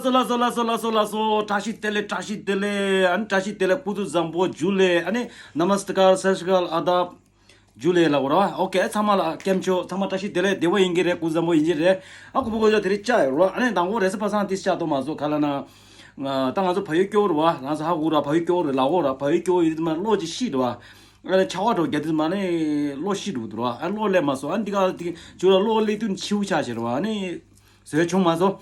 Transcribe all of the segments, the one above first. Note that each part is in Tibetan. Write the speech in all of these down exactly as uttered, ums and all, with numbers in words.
ལགས་སོ་ལགས་སོ་ལགས་སོ་ལགས་སོ། བཀྲ་ཤིས་བདེ་ལེགས། བཀྲ་ཤིས་བདེ་ལེགས། ཨ་ནི་བཀྲ་ཤིས་བདེ་ལེགས། སྐུ་གཟུགས་བཟང་པོ། ཇུ་ལེ། ཨ་ནི་ནམ་སི་ཀར། སད་ཤི་ཀལ། ཨ་དབ། ཇུ་ལེ་ལ་འོ་ར། ཨོ་ཀེ། ཚང་མ་ལ་སྐྱབས་མཆོག། ཚང་མ་བཀྲ་ཤིས་བདེ་ལེགས། བདེ་པོ་ཡིན་གྱི་རེད། སྐུ་གཟུགས་བཟང་པོ་ཡིན་གྱི་རེད། ཨ་ཁོ་པོ་ཁོ་ཚོ་དེ་རིང་བཅར་ཡོད་ར། ཨ་ནི་དང་པོ་རེས་གཟའ་པ་སངས་ཏིས་བཅར་ཐུབ་མ་སོང་། ག་ལབ་ན། ད་ང་ཚོ་ཕ་ཡུལ་སྐྱོ་བོ་རེད་བ། ང་ཚོ་ཧ་གོ་ར། ཕ་ཡུལ་སྐྱོ་བོ་རེད། ལབ་འོ་ར། ཕ་ཡུལ་སྐྱོ་བོ་ཡིན་དུས་མ་གློག་ཅིག་ཤི་འགྲོ་བ། ཨ་ནི་ཆར་པ་འགྲོ་རྒྱག་དུས་མ་ནི་གློག་ཤི་འགྲོ་འདུག་ར། ཨ་གློག་སླེབས་མ་སོང་། ཨ་འདི་ག་དེ་ཇུ་ལ་གློག་སླེབས་དུས་ཆིའུ་ཆགས་བྱས་ར་བ། ཨ་ནི་བཟོས་བྱུང་མ་སོང་།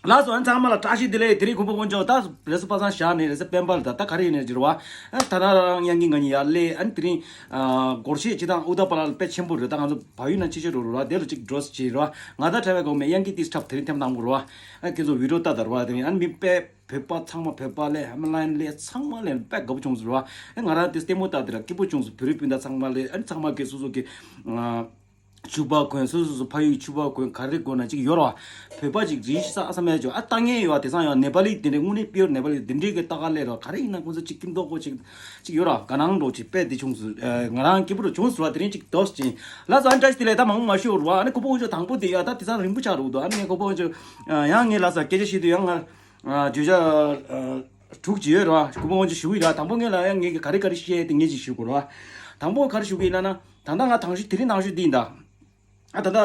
ལགས་སོ། ཨ་ཚང་མ་ལ་བཀྲ་ཤིས་བདེ་ལེགས། དེ་རིང་ཁོ་པོ་དཀོན་མཆོག་ད་རེས་གཟའ་པ་སངས་བཞག་ནས་རེས་གཟའ་སྤེན་པ་ལ་ད་ད་ག་རེ་ཡིན་ནས་ཟེར་བ། ཨ་ད་ད་རང་དབྱངས་སྐྱིད་ང་གཉིས་ཡར་སླེབས། ཨ་དེ་རིང་ཨ་སྒོར་གཞས་སྤྱིར་བཏང་ཨུ་ད་པ་ལ་དཔེ་ཆེན་པོ་རེད། ད་ང་ཚོ་བལ་ཡུལ་ནང་ཆེ་ཆེ་འགྲོ་རུ་ར། དེ་ལ་ཅིག་འགྲོ་སི་བྱེད་ར། ང་ད་བྲལ་བའི་གོང་མའི་དབྱངས་སྐྱིད་ཏིས་ཁྲབ་དེ་རིང་ཐེམ་བཏང་པོ་ར། ཨ་ཁྱེད་ཚོ་བི་ཌིའོ་ལྟ་ད་ར་བ། དེ་རིང་ཨ་མི་དཔེ་བོད་པ་ཚང་མ། བོད་པ་ལས་ཧ་མ་ལ་ཡིན་ལས་ཚང་མ་ལས་དཔེ་དགའ་པོ་བྱུང་ཟེར་བ། ཨ་ང་རང་དེ་ལྟད་མོ་ལྟ་དེ་ར་སྐྱིད་པོ་བྱུང་ཟེར། བོད་རིགས་སྤུན་ཟླ་ཚང་མ་ལས། ཨ་ཚང་མ་གི་སོ་སོ་གི་ཨ། ཕྱུ་པ་གོན། སོ་སོ་སོ་ཕ་ཡུལ་ཕྱུ་པ་གོན། ག་རེ་གོན་ན་ཅིག་ཡོད་ར། བོད་པ་ཅིག་རིག་ས་ས་མེད་ཅོ། ཨ་ལྟ་ངན་ཡོད། དེང་སང་ཡང་ནེ་པ་ལི་དེ་འདྲའི་དངོས་གནས་པིའུར་ནེ་པ་ལི་དེ་འདྲའི་གི་ལྟ་ག་ལས་ར། ག་རེ་ཡིན་ན་ཁོང་ཚོ་ཅིག་སྐྱིད་མདོག་ཁ་པོ་ཅིག་ཅིག་ཡོད་ར། དགའ་སྣང་འདྲ་ཅིག་དཔེ་དེ་བྱུང་སོང་། ཨ་ང་རང་སྐྱིད་པོ་རུ་བྱུང་སོང་ར། དེ་རིང་ཅིག་དོགས་ཅིག་ལགས་སོ། ཨ་བཀྲ་ཤིས་བདེ་ལེགས། ད་མང་པོ་མ་ཞུ་ར། ཨ་ནི་ཁོ་པོ་དཀོན་མཆོག་དང་པོ་དེ་ཡ་ད་དེང་སང་རིང་པོ་ཆགས་འགྲོ་འདུག་ཨ་ནི་ངས་ཁོ་པོ་དཀོན་མཆོག་ཡང་ངས་ལགས་སོ་སྐད་ཆ་བཤད་དུས་ཡང་ང་བརྗོད་བྱ་དྲུག་ཅིག་ཡོད་ར། ཁོ་པོ་དཀོན་མཆོག་ཞུ་གི་ར། དང་པོ་ངས་ལ་ཡང་ངས་ཀྱི་ག་རེ་ག་རེ་བཤད་དེ་ངས་ཅིག་ཞུ་དགོས་ར། དང་པོ་ག་རེ་ཞུ་གི་ཡིན་ལབ་ན། ད་ལྟ་ང་དང་ཤོས་དེ་རིང་ནང་ཤོས་འདི་ཡིན་ད། ཨ་ད་ལྟ་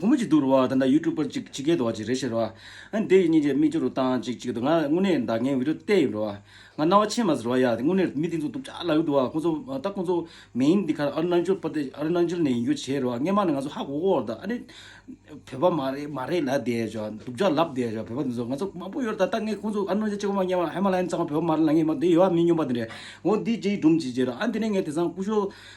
བུ་མོ་ཅིག་འདུག་ར་བ། ད་ལྟ་ཡུ་ཊུབ་པར་ཅིག་ཕྱི་རྒྱལ་དུ་བ་ཅིག་རེད་ཤག་ར་བ། ཨ་འདི་གཉིས་ཀྱི་མིག་ཆུ་རུ་བཏང་ཅིག་ཅིག་འདུག་ང་དངོས་གནས་ད་ངས་བི་ཌིའོ་བལྟས་ཡིན་ར་བ། ང་རྣ་བ་ཆད་མ་ཟེར་བ་ཡ། དེ་དངོས་གནས་མི་དེ་ཚོ་སྡུག་ཅག་ལབ་ཡོད་འདུག་བ། ཁོང་ཚོ་ད་ཁོང་ཚོ་མེན་འདི་ག་ཨ་རུ་ན་ཅལ་པར་དེ་ཨ་རུ་ན་ཅལ་ནས་ཡིན་རྒྱུ་བྱས་ར་བ། སྔས་མ་ནས་ང་ཚོ་ཧ་གོ་གོ་ར། ད་ཨ་ནི་བོད་པ་མ་རེད་མ་རེད་ལབ་བསྡད་ཡ་ཅོ། སྡུག་ཅག་ལབ་བསྡད་ཡ་ཅོ། བོད་པ་འདི་ཚོ་ང་ཚོ་མང་པོ་ཡོད་ར། ད་ལྟ་ངས་ཁོང་ཚོ་ཨ་རུ་ན་ཅལ་ཅིག་མ་ཉན་པ་ཧ་མ་ལ་ཡིན་ཙང་བོད་པ་མ་རེད་ལབ་ངས་མ་བསྡད་ཡོད། ཨ་མི་སྨྱོན་པ་དེ་འདྲས་འོ་འདི་རྗེས་སྒྲུང་ཅིག་བྱས་ར། ཨ་འདི་ནས་ངས་དེང་སང་སྐུ་ཞོ་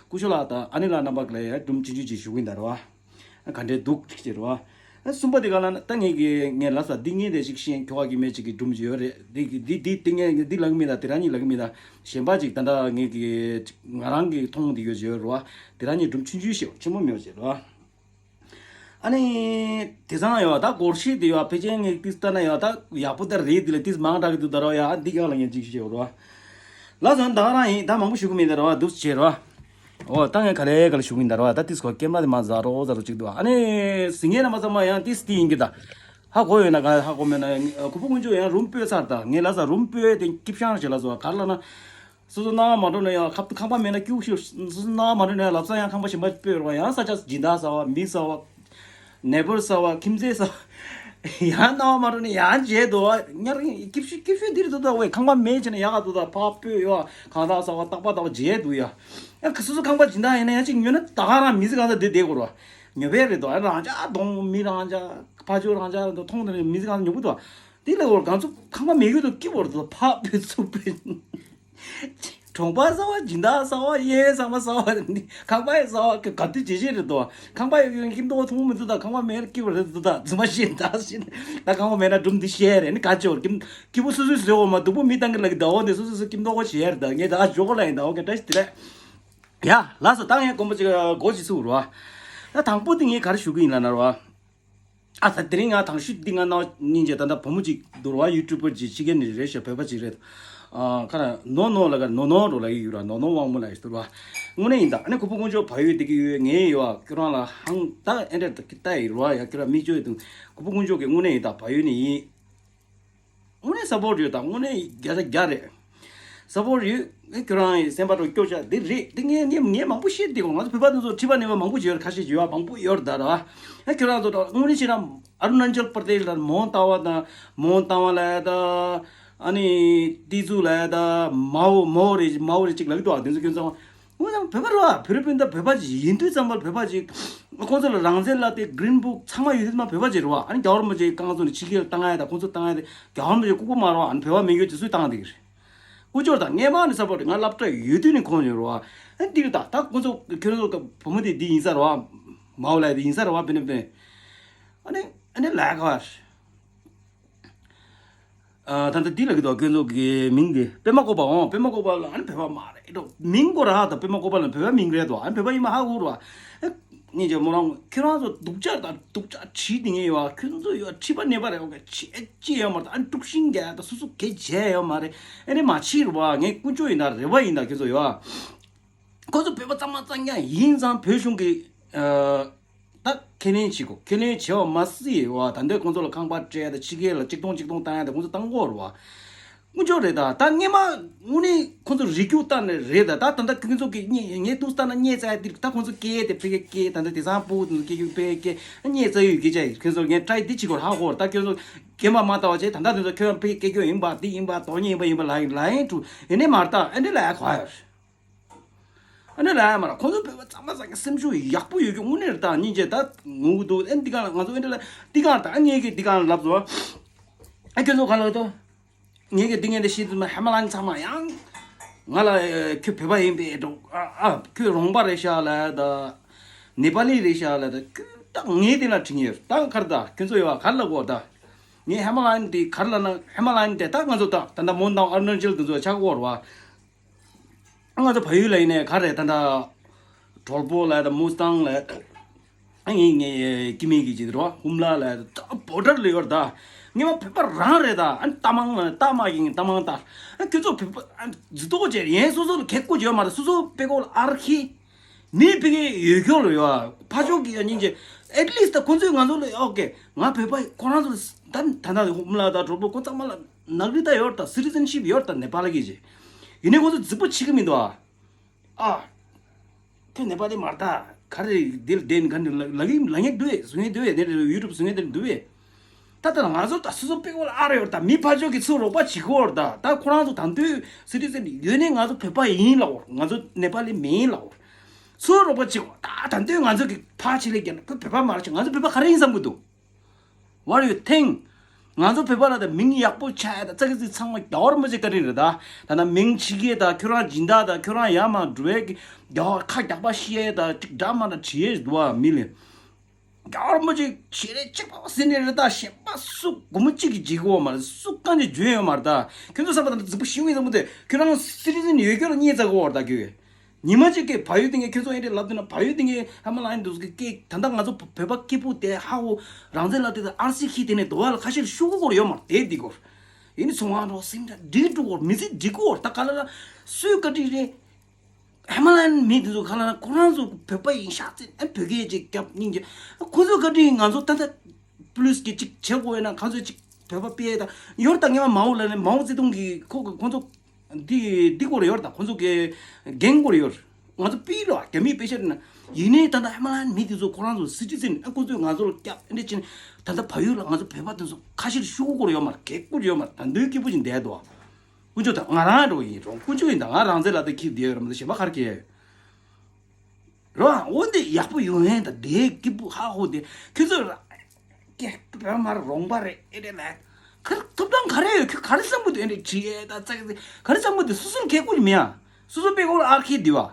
སྐུ་ཞོ་ལགས་དང་ཨ་ནེ་ལགས་རྣམ་པ་ལ་ཡ་སྒྲུང་ཆུང་ཆུང་ཅིག་ཞུ་གི་ཡིན་ད་ར་བ། ག་འདྲས་འདུག་ཅིག་བྱས་ར་བ། ཨ་གསུམ་པ་དེ་ག་ལབ་ན། ད་ངས་ཀྱི་ངས་ལབ་ས་འདི་ངས་དེ་ཅིག་ཤེས་ཁྱོ་ག་གི་མེད་ཅིག་གི་སྒྲུང་ཅིག་ཡོད་རེད། འདི་འདི་འདི་འདི་ངས་འདི་ལབ་གི་མེད་ད། དེ་རང་ཉིད་ལབ་གི་མེད་ད། གཞན་པ་ཅིག་ད་ལྟ་ངས་ཀྱི་ང་རང་གི་མཐོང་འདི་ཡོད་ཅིག་ཡོད་ར་བ། དེ་རང་ཉིད་སྒྲུང་ཆུང་ཆུང་ཞིག་ཆེན་པོ་མེད་ཅིག་ར་བ། ཨ་ནི་དེང་སང་ཡོད་ད་སྒོར་གཞས་དེ་ཡོད་ཕལ་ཆེར་ངས་ཏིས་ལྟ་ན་ཡོད་ད་ཡག་པོ་ད་རེད། དེ་ལ་ཏིས་མང་དྲགས་ཀྱི་འདུག་ད་ར་ཡ། ཨ་འདི་གང་ལ་ངས་ཅིག་ཤེས་ར། ལགས་སོ། ད་རང་ཡིན་ད་མང་པོ་ཞུ་གི་མེད་ད་ར་བ། འདུག་བྱས་ར། ཨོ་ད་ངས་ག་ལེ་ག་ལེ་ཞུ་གི་ཡིན་ད་ར་བ། ད་ཏིས་ཁོ་ཀེམ་ར་དེ་མ་ཟ་རོ་ཟ་རོ་ཅིག་འདུག་ཨ་ནི་ཟིང་ངེ་ན་མ་ཚང་མ་ཡང་ཏིས་ཏི་ཡིན་གི་ད། ཧ་གོ་ཡོད་ན་ག་ཧ་གོ་མེད་ན། ཁོ་པོ་དཀོན་མཆོག་ཡང་རུམ་སྤོས་ཚར་ད། ངས་ལབ་ས་རུམ་སྤོས་དེ་སྐྱིད་ཤང་བྱས་ལ་སོ་ག་ལ་ན། སོ་སོ་སྣང་བ་མ་འགྲོ་ན་ཡང་ཁ་ཁང་པ་མེད་ན་སྐྱུག་ཤོག་སོ་སོ་སྣང་བ་མ་འགྲོ་ན་ཡང་ལབ་ས་ཡང་ཁང་པ་གཞན་པ་སྤོས་རོགས། ཡང་ས་ཆ་སྦྱིན་བདག་ཟ་བ། མི་ཟ་བ། ནེ་བར་ཟ་བ། ཁྱིམ་མཚེས་ཟ་བ། ཡང་སྣང་བ་མ་འགྲོ་ན་ཡང་བརྗེད་དོ། ཉར་སྐྱིད་ཤོད་སྐྱིད་ཤོད་འདིར་དོ་ད་ཝེ། ཁང་པ་མེད་བྱས་ན་ཡག་ག་དོ་ད། ཕ་སྤོས་ཡོད་གང་དག་ཟ་བ། རྟག་པ་རྟག་པ་བརྗེད་འདུག་ཡ། ཡང་སོ་སོ་ཁང་པ་སྦྱིན་བདག་ཡིན་ན་ཡང་ཅིག་ཉོ་ན་ད་ག་རང་མི་ཟིག་གང་ད་བསྡད་བསྡད་དགོས་རོ། ཉོ་བས་རེད་དོ། རང་ཅག་གདོང་མི་རང་ཅག་ཕ་ཆོས་རང་ཅག་མཐོང་དེ་ནས་མི་ཟིག་གང་ད་ཉོ་གི་དོ། དེ་ལས་འོར་གང་ཚོ་ཁང་པ་མེད་གི་དོ་སྐྱིད་པོ་རེད་དོ། ཕ་སྤོས་ཚུགས་སྤོས། གྲོང་པ་ཟ་བ། སྦྱིན་བདག་ཟ་བ། གཡས་ཟ་མ་ཟ་བ། ཁང་པ་ཡི་ཟ་བ་ག་དུས་བྱེད་བྱེད་རེད་དོ། ཁང་པ་ཡི་ཡོད་ཀྱི་མདོག་མཐོང་མི་འདུག་ད། ཁང་པ་མེད་ན་སྐྱིད་པ་རེད་འདུག་ད་རྫུན་མ་བཤད་ད་བཤད། ད་ཁང་པ་མེད་ན་སྒྲུང་འདི་བཤད་རེད་ནི་ག་ཅོར་སྐྱིད་སྐྱིད་པོ་སོ་སོའི་བཟོས་འོ་མ་སྡུག་པོ་མི་བཏང་གི་ལ་གི་ད་འོ་འདི་སོ་སོ་སོ་སྐྱིད་མདོག་གོ་བྱེད་རེད་ད། ངས་ད་ཞོག་གོ་ལ་ཡིན་ད། ཨོ་ཀེ་བཀྲ་ཤིས་བདེ་ལེགས། ཡ་ལགས་སོ། ད་ངས་དགོངས་པ་ཅིག་སྒོ་ཅིག་ཚུགས་རོ། ད་དང་པོ་འདི་ངས་ག་རེ་ཞུ་གི་ཡིན་ལབ་ན་རོ། ཨ་ད་དེ་རིང་ང་དང་ཤོས་འདི་ང་རྣ་བ་སྙིང་རྗེ། ད་ལྟ་བུ་མོ་ཅིག་འདུག་ར་བ། ཡུ་ཊུབ་པར་ཅིག་ཕྱི་རྒྱལ་ནས་རེད་ཤག་བོད་པ་ཅིག་རེད། ཨ་ཁ་ན་ནོ་ནོ་ལ་ག་ནོ་ནོ་རོ་ལ་ཡི་ཡུ་ར་ནོ་ནོ་དབང་མོ་ལ་ཡི་འདུག་ར་བ། དངོས་གནས་ཡིན་ད། ཨ་ནི་ཁོ་པོ་དཀོན་མཆོག་བལ་ཡུལ་བསྡད་ཀྱི་ཡོད། ངའི་ཡོད་ཁྱོད་རང་ལ་ཧང་ད་ཨེ་འདྲ་ད་ཀི་ད་ཡི་ར་བ། ཡ་ཁྱོད་རང་མི་ཅོ་ཡི་འདུག་ཁོ་པོ་དཀོན་མཆོག་གི་དངོས་གནས་ཡིན་ད། བལ་ཡུལ་ནས་ཡིན། དངོས་གནས་སབ་པོར་ཡོད་ད། དངོས་གནས་བརྒྱ་ཆ་བརྒྱ་རེད། སབ་པོར་ཡོད། ཨེ་ཁྱོད་རང་ཡི་སེམས་པ་རོ་སྐྱོ་ཤ་འདི་རེད། འདི་ངས་ངས་ངས་མང་པོ་བཤད་འདི་གོ། ང་ཚོ་བོད་པ་འདི་ཚོ་མཁྲིས་པ་ནད་པ་མང་པོ་ཡོད་རེད། ཁ་ཤས་ཡོད་མང་པོ་ཡོད་རེད་ད་ར། ཨེ་ཁྱོད་རང་ཚོ་དངོས་གནས་བཤད་ན་ཨ་རུ་ན་ཅལ་པར་དེ་ལ་མོན་རྟ་པ་དང་མོན་རྟ་པ་ལ་ཡ་ད། ཨ་ནི་ཏི་ཙུ་ལ་ཡ་ད། མའོ་མའོ་རེ་མའོ་རེ་ཅིག་ལ་གི་འདུག་ཨ་དེ་ཚོ་ཁྱོད་ཚོ། འོ་ཡང་བོད་པ་རེད་བ། བོད་རིགས་སྤུན་ཟླ་བོད་པ་ཅིག་ཡིན་དུས་ཙམ་པར་བོད་པ་ཅིག་ཁོང་ཚོ་ལ་རང་བཙན་ལ་དེ་གི་རིན་བུག་ཚང་མ་ཡོད་དུས་ཙམ་པར་བོད་པ་ཅིག་རེད་བ། ཨ་ནི་རྒྱ་བོར་མོ་ཅིག་རྐང་བཙུགས་ནས་ཕྱི་རྒྱལ་བཏང་ཡ་དང་ཁོང་ཚོ་བཏང་ཡ་དེ་རྒྱ་བོར་མོ་ཅིག་ལྐུགས་པ་མ་རེད་བ། ཨ་ནི་བོད་པ་མི་ཡོད་དེ་སུས་བཏང་དེ་གི་རེད། ཀུ་ཅོར་དང་སྔས་མ་ནས་ས་པོ་རེད། ང་སློབ་གྲྭ་ཡོད་དུས་ནས་ཁོང་ཡོད་རེད་བ། ཨ་ནི་འདི་རེད་ད། ད་ཁོང་ཚོ་ཁྱོད་ཚོ་བུ་མོ་དེ་འདི་ཡིན་ས་རེད་བ། མའོ་ལ་དེ་ཡིན་ས་རེད་བ། བེ་ནེ་བེ། ཨ་ནི་ཨ་ནི་ལ་ག་བ། ཨ་ད་ལྟ་འདི་ལ་གི་དོ་ཁྱོད་ཚོ་གི་མིང་འདི་པད་མ་བཀོད་པ་འོང་། པད་མ་བཀོད་པ་ལ་ཨ་ནི་བོད་པ་མ་རེད་དོ། མིང་གོ་ར་ད་པད་མ་བཀོད་པ་ལ་བོད་པ་མིང་རེད་དོ། ཨ་ནི་བོད་པ་ཡིན་མ་ཧ་གོ་ར། ཨ་ངས་ཀྱི་མོ་རང་ཁྱོད་རང་ཚོ་སྡུག་ཅག་དང་སྡུག་ཅག་བྲིས་དེ་ངས་ཡོད། ཁྱོད་ཚོ་ཡོད་མཁྲིས་པ་ནད་པ་རེད། འོ་ག་ཅི་ཅི་ཡོད་མ་རེད། ཨ་ནི་དཀྲུག་ཤིང་རྒྱག་ད་སོ་སོ་ག་བྱས་ཡོད་མ་རེད། ཨ་ནི་མ་ཕྱི་རུ་བ་ངས་དཀོན་མཆོག་ཡིན་ད་རེ་བ་ཡིན་ད་ཁྱོད་ཚོ་ཡོད། ཁོ་ཚོ་བོད་པ་གཙང་མ་གཙང་རྐྱང་ཡིན་ཙང་བོད་གཞུང་གི་ཨ་ད། ཁས་ལེན་བྱེད་དགོས། ཁས་ལེན་བྱེད་པ་མ་ཟད་བ། ད་འདོད་ཁོང་ཚོ་ལ་ཁང་པ་སྤྲད་ད་ཕྱི་རྒྱལ་ལ་ཆིག་སྟོང་ཆིག་སྟོང་བཏང་ཡ་ད་ཁོང་ཚོ་བཏང་གོ་ར་བ། དཀོན་མཆོག་རེད་ད། ད་སྔས་མ་དངོས་གནས་ཁོང་ཚོ་རིགས་རྒྱུད་ལྟར་ནས་རེད་ད། ད་ད་ལྟ་ཁོང་ཚོ་གི་ངས་ངས་ཏུ་ལྟ་ན་བརྙས་ཚ་ཡ་དེ་ད་ཁོང་ཚོ་སྐད་དེ་ཕ་གི་སྐད་ད་ད་དེ་སང་ཕུ་དེ་ཚོ་སྐད་རྒྱུད་ཕ་གི་སྐད་བརྙས་ཚ་ཡོད་ཀྱི་ཅག་ཁོང་ཚོ་ངས་ཊ་རའི་འདི་བྱེད་དགོས་ཧ་གོ་ད་ཁྱོད་ཚོ་རྒན་པ་མ་ལྟ་བ་བྱས་ད་ད་དེ་ཚོ་ཁྱོད་ཕ་གི་སྐད་རྒྱུད་ཡིན་པ་འདི་ཡིན་པ་དོ་ཉེས་ཡིན་པ་ཡིན་པ་ལ་ཡིན་ལ་ཡིན་ཀྲུ་ཡིན་ནས་མ་ལྟ་ཨ་འདྲ་ལ་ཡ་གོ་ཡ་རེད། ཨ་ནི་ལ་ཡ་མ་ར་ཁོང་ཚོ་བོད་པ་གཙང་མ་གཙང་གི་སེམས་ཤུགས་ཡག་པོ་ཡོད་རྒྱུ་དངོས་གནས་རེད་ད། སྙིང་རྗེ་ད་ངུ་གི་འདུག་ཨེ་འདི་གང་ང་ཚོ་ཨེ་འདྲ་ལ་འདི་གང་ད་ངས་གི་འདི་གང་ལབ་སོང་། ཨེ་ཁྱོད་ཚོ་ག་ལ་ཏོ། ངས་གི་འདི་ངས་འདི་ཤེས་ཚུལ་མ་ཧེ་མ་ལ་ནི་ཚང་མ་ཡང་། ང་ལ་ཁྱོད་བོད་པ་ཡིན་པས་འགྲོ་ཨ་ཨ་ཁྱོད་རོང་པ་རེད་ཤག་ལ་ད། ནེ་པ་ལི་རེད་ཤག་ལ་ད་ཁྱོད་ད་ངས་འདི་ལ་དྲིས་ངེས་ད་གར་ད་ཁྱོད་ཚོ་ཡོད་ག་གར་ལ་གོ་ད། ངས་ཧེ་མ་ལ་ནི་འདི་གར་ལ་ན་ཧེ་མ་ལ་ནི་དེ་ད་ང་ཚོ་ད་ད་ད་མོན་དང་ཨ་རུ་ན་ཅལ་དེ་ཚོ་ཆགས་གོ་ར་བ། ང་ཚོ་བལ་ཡུལ་ལ་ཡིན་ནའི་ག་རེ་ད་ལྟ་གྲོལ་པོ་ལ་དང་མུ་སི་ཏང་ལ་ཨ་ངའི་ངའི་ཀི་མི་གི་ཅི་རོ་ཧུམ་ལ་ལ་ད་བོ་ཏར་ལ་ཡོད་ད། ངས་མ་བོད་པ་རང་རེད་ད། ཨ་ཏ་མང་ལ་ཏ་མ་ཡིན་ཏ་མང་ད། ཨ་ཁྱོད་ཚོ་བོད་པ་ཨ་ཇུ་ཏོ་ཅེ་ཡན་སོ་སོ་ལ་ཁེ་ཀོ་ཅེ་ཡོད་མ་རེད། སོ་སོ་པེ་ཀོ་ལ་ཨར་ཁི་མི་པེ་ཀེ་ཡོད་ཁྱོད་ལ་ཡོད་ཕ་ཕྱོགས་ཀྱི་ཡ་སྙིང་རྗེ། ཨེ་ཊི་ལི་སི་ད་ཁོ་ཚོས་ང་ཚོ་ལ་ཨོ་ཀེ་ང་བོད་པ་ཁོ་རང་ཚོ་ལ་ད་ད་ད་ཧུམ་ལ་ད་གྲོལ་པོ་ཁོ་ཚང་མ་ལ་ནག་རི་ད་ཡོད་ད། སི་ཊི་ཛེན་ཤིབ་ཡོད་ད་ནེ་པ་ལ་གི་ཅེ། ཡིན་ནའི་ཁོ་ཚོ་རྫིག་པོ་བྱེད་ཀྱི་མི་འདུག་ཨ། ཨ། ཁྱོད་ནེ་པ་ལི་མ་རེད་ད། ག་རེ་འདིར་བསྡད་ནི་ག་འདི་ལ་ལ་གི་ལ་ངེ་འདུག་བས་བཟོ་ངེ་འདུག་བས་འདིར་ཡུ་ཊུབ་བཟོ་ངེ་འདིར་འདུག་བས། ད་ལྟ་ང་ཚོ་ད་སོ་སོ་པེ་ཀོ་ལ་ཨ་རེ་ཡོད་ད། མི་ཕ་ཕྱོགས་ཀྱི་ཚུར་རོགས་པ་བྱེད་ཀྱི་ཡོད་ད། ད་ཁོ་རང་ཚོ་ད་འདོད་སི་ཊི་ཛེན་ཡོད་ནས་ང་ཚོ་བོད་པ་ཡིན་ལབ་འོ། ང་ཚོ་ནེ་པ་ལི་མིན་ལབ་འོ། ཚུར་རོགས་པ་བྱེད་འོ། ད་ད་འདོད་ང་ཚོ་གི་ཕ་ཆེ་ལེ་རྒྱ་ན་ཁོ་བོད་པ་མ་རེད་ཆེ་ང་ཚོ་བོད་པ་ག་རེ་ཡིན་བསམ་གི་འདུག What do you think? ང་ཚོ་བོད་པ་ལ་ད་མིང་ཡག་པོ་ཆགས་ཡ་ད་ཙག་གི་ཙིག་ཚང་མ་རྒྱ་བོར་མ་བྱེད་བཀའ་དྲིན་རེད་ད། ད་ན་མིང་ཕྱི་རྒྱལ་ད་ཁྱོད་རང་སྦྱིན་བདག་ད་ཁྱོད་རང་ཡར་མར་འགྲོ་ཡ་གི་རྒྱ་བོར་ཁ་རྒྱག་པ་ཤི་ཡ་ད་ཅིག་འདྲ་མ་འདྲ་བྲིས་ཡས་འདུག་བ་མི་ལས། རྒྱ་བོར་མ་བྱེད་ཞེ་རེ་གཅིག་པ་ཟིན་ནས་རེད་ད། གཞན་པ་སུ་སྒོར་མོ་གཅིག་གིས་བརྗེ་གི་ཡོད་མ་རེད། སུ་གང་གིས་འཇོན་ཡོད་མ་རེད་ད། ཁྱོད་ཚོ་བསམ་པ་ད་རྫིག་པོ་ཤི་བའི་བསམ་པ་དེ་ཁྱོད་རང་སི་ཊི་ཛེན་ཡོད་ཁྱོད་ལ་བརྙས་ཚ་གི་ཡོད་ད་ཁྱོད། ཉི་མ་གཅིག་གི་བལ་ཡུལ་དེ་ངས་ཁྱོད་ཚོ་ཨེ་འདྲས་ལབ་དུས་ན་བལ་ཡུལ་དེ་ངས་ཧ་མ་ལ་ཡིན་འདུག་གི་སྐད་ད་ལྟ་ང་ཚོ་བོད་པ་སྐྱིད་པོ་དེ་ཧ་གོ་རང་བཙན་ལབ་དུས་ད་ཨར་སི་ཁྱི་དེ་ནས་དོ་བ་ལ་ཁ་ཤས་ཤོག་གོ་གོ་ཡོད་མ་རེད་དེ་འདི་གོ་ཡིན་ནི་ཚོང་བ་འགྲོ་སེམས་ཁྲལ་འགྲིག་འགྲོ་གོ་མི་ཚེ་འགྲིག་གོ་ད་ག་ལ་ལ་སུས་བཀའ་དྲིན་རེད། ཧ་མ་ལ་ཡིན་མི་དེ་ཚོ་ག་ལ་ལ་ཁོ་རང་ཚོ་བོད་པ་ཡིན་ཤག་ཚེ་ཨ་བོད་སྐད་ཅིག་རྒྱབ་སྙིང་རྗེ་ཁོ་ཚོའི་བཀའ་དྲིན་ང་ཚོ་ད་ལྟ་པུ་ལིས་ཀྱི་ཅིག་བྱེད་དགོས་ཡོད་ན་ཁོ་ཚོས་ཅིག་བོད་པ་སྤེལ་ད་ཡོད་ད་ངས་མ་མའོ་ལ་ནས་མའོ་ཙེ་ཏུང་གི་ཁོ་ཁོ་ཚོ། འདི་འདི་སྐོར་ཡོད་ད་ཁོང་ཚོ་གི་འགན་སྐོར་ཡོད། ང་ཚོ་པི་ལོ་རྒྱ་མིའི་དཔེ་ཆ་རེད་ན་ཡིན་ནའི་ད་ལྟ་ཧ་མ་ལ་མི་དེ་ཚོ་ཁོ་རང་ཚོ་སི་ཊི་ཛེན་ཨ་ཁོ་ཚོས་ང་ཚོ་ལ་སྐྱབས་འདི་ཕྱིན་ད་ལྟ་བལ་ཡུལ་ལ་ང་ཚོ་བོད་པ་དེ་ཚོ་ཁ་ཤས་ཤུ་གུ་སྐོར་ཡོད་མ་རེད། གད་སྐུར་ཡོད་མ་རེད། ད་འདོད་སྐྱིད་པོ་ཅིག་བསྡད་འདུག་དཀོན་མཆོག་ད་ང་རང་འགྲོ་ཡིན་རུང་དཀོན་མཆོག་ཡིན་ད་ང་རང་ཚེ་ལ་ད་ཁྱིབ་བསྡད་ཡོད་ར་མ་ད་གཞན་པ་གར་གྱི་རོ། འོ་འདི་ཡག་པོ་ཡོང་ཡན་ད་དེ་སྐྱིད་པོ་ཧ་ཧོ་དེ་ཁྱོད་ཚོ་ར། ཀྱེ། བོད་མ་རོང་པ་རེད་ཨེ་རེད་ལ། ཁ་ཐུབ་ཐང་ག་རེ་ཡོད་ཁྱོད་ག་རེ་བསམ་གི་འདུག་ཨེ་རེད་བྲིས་ཨེ་ད་ཙག་ཙིག་ག་རེ་བསམ་གི་འདུག་སོ་སོར་ཁེ་ཀུ་མི་ཡ། སོ་སོ་པེ་ཀོ་ལ་ཨར་ཁི་འདི་བ།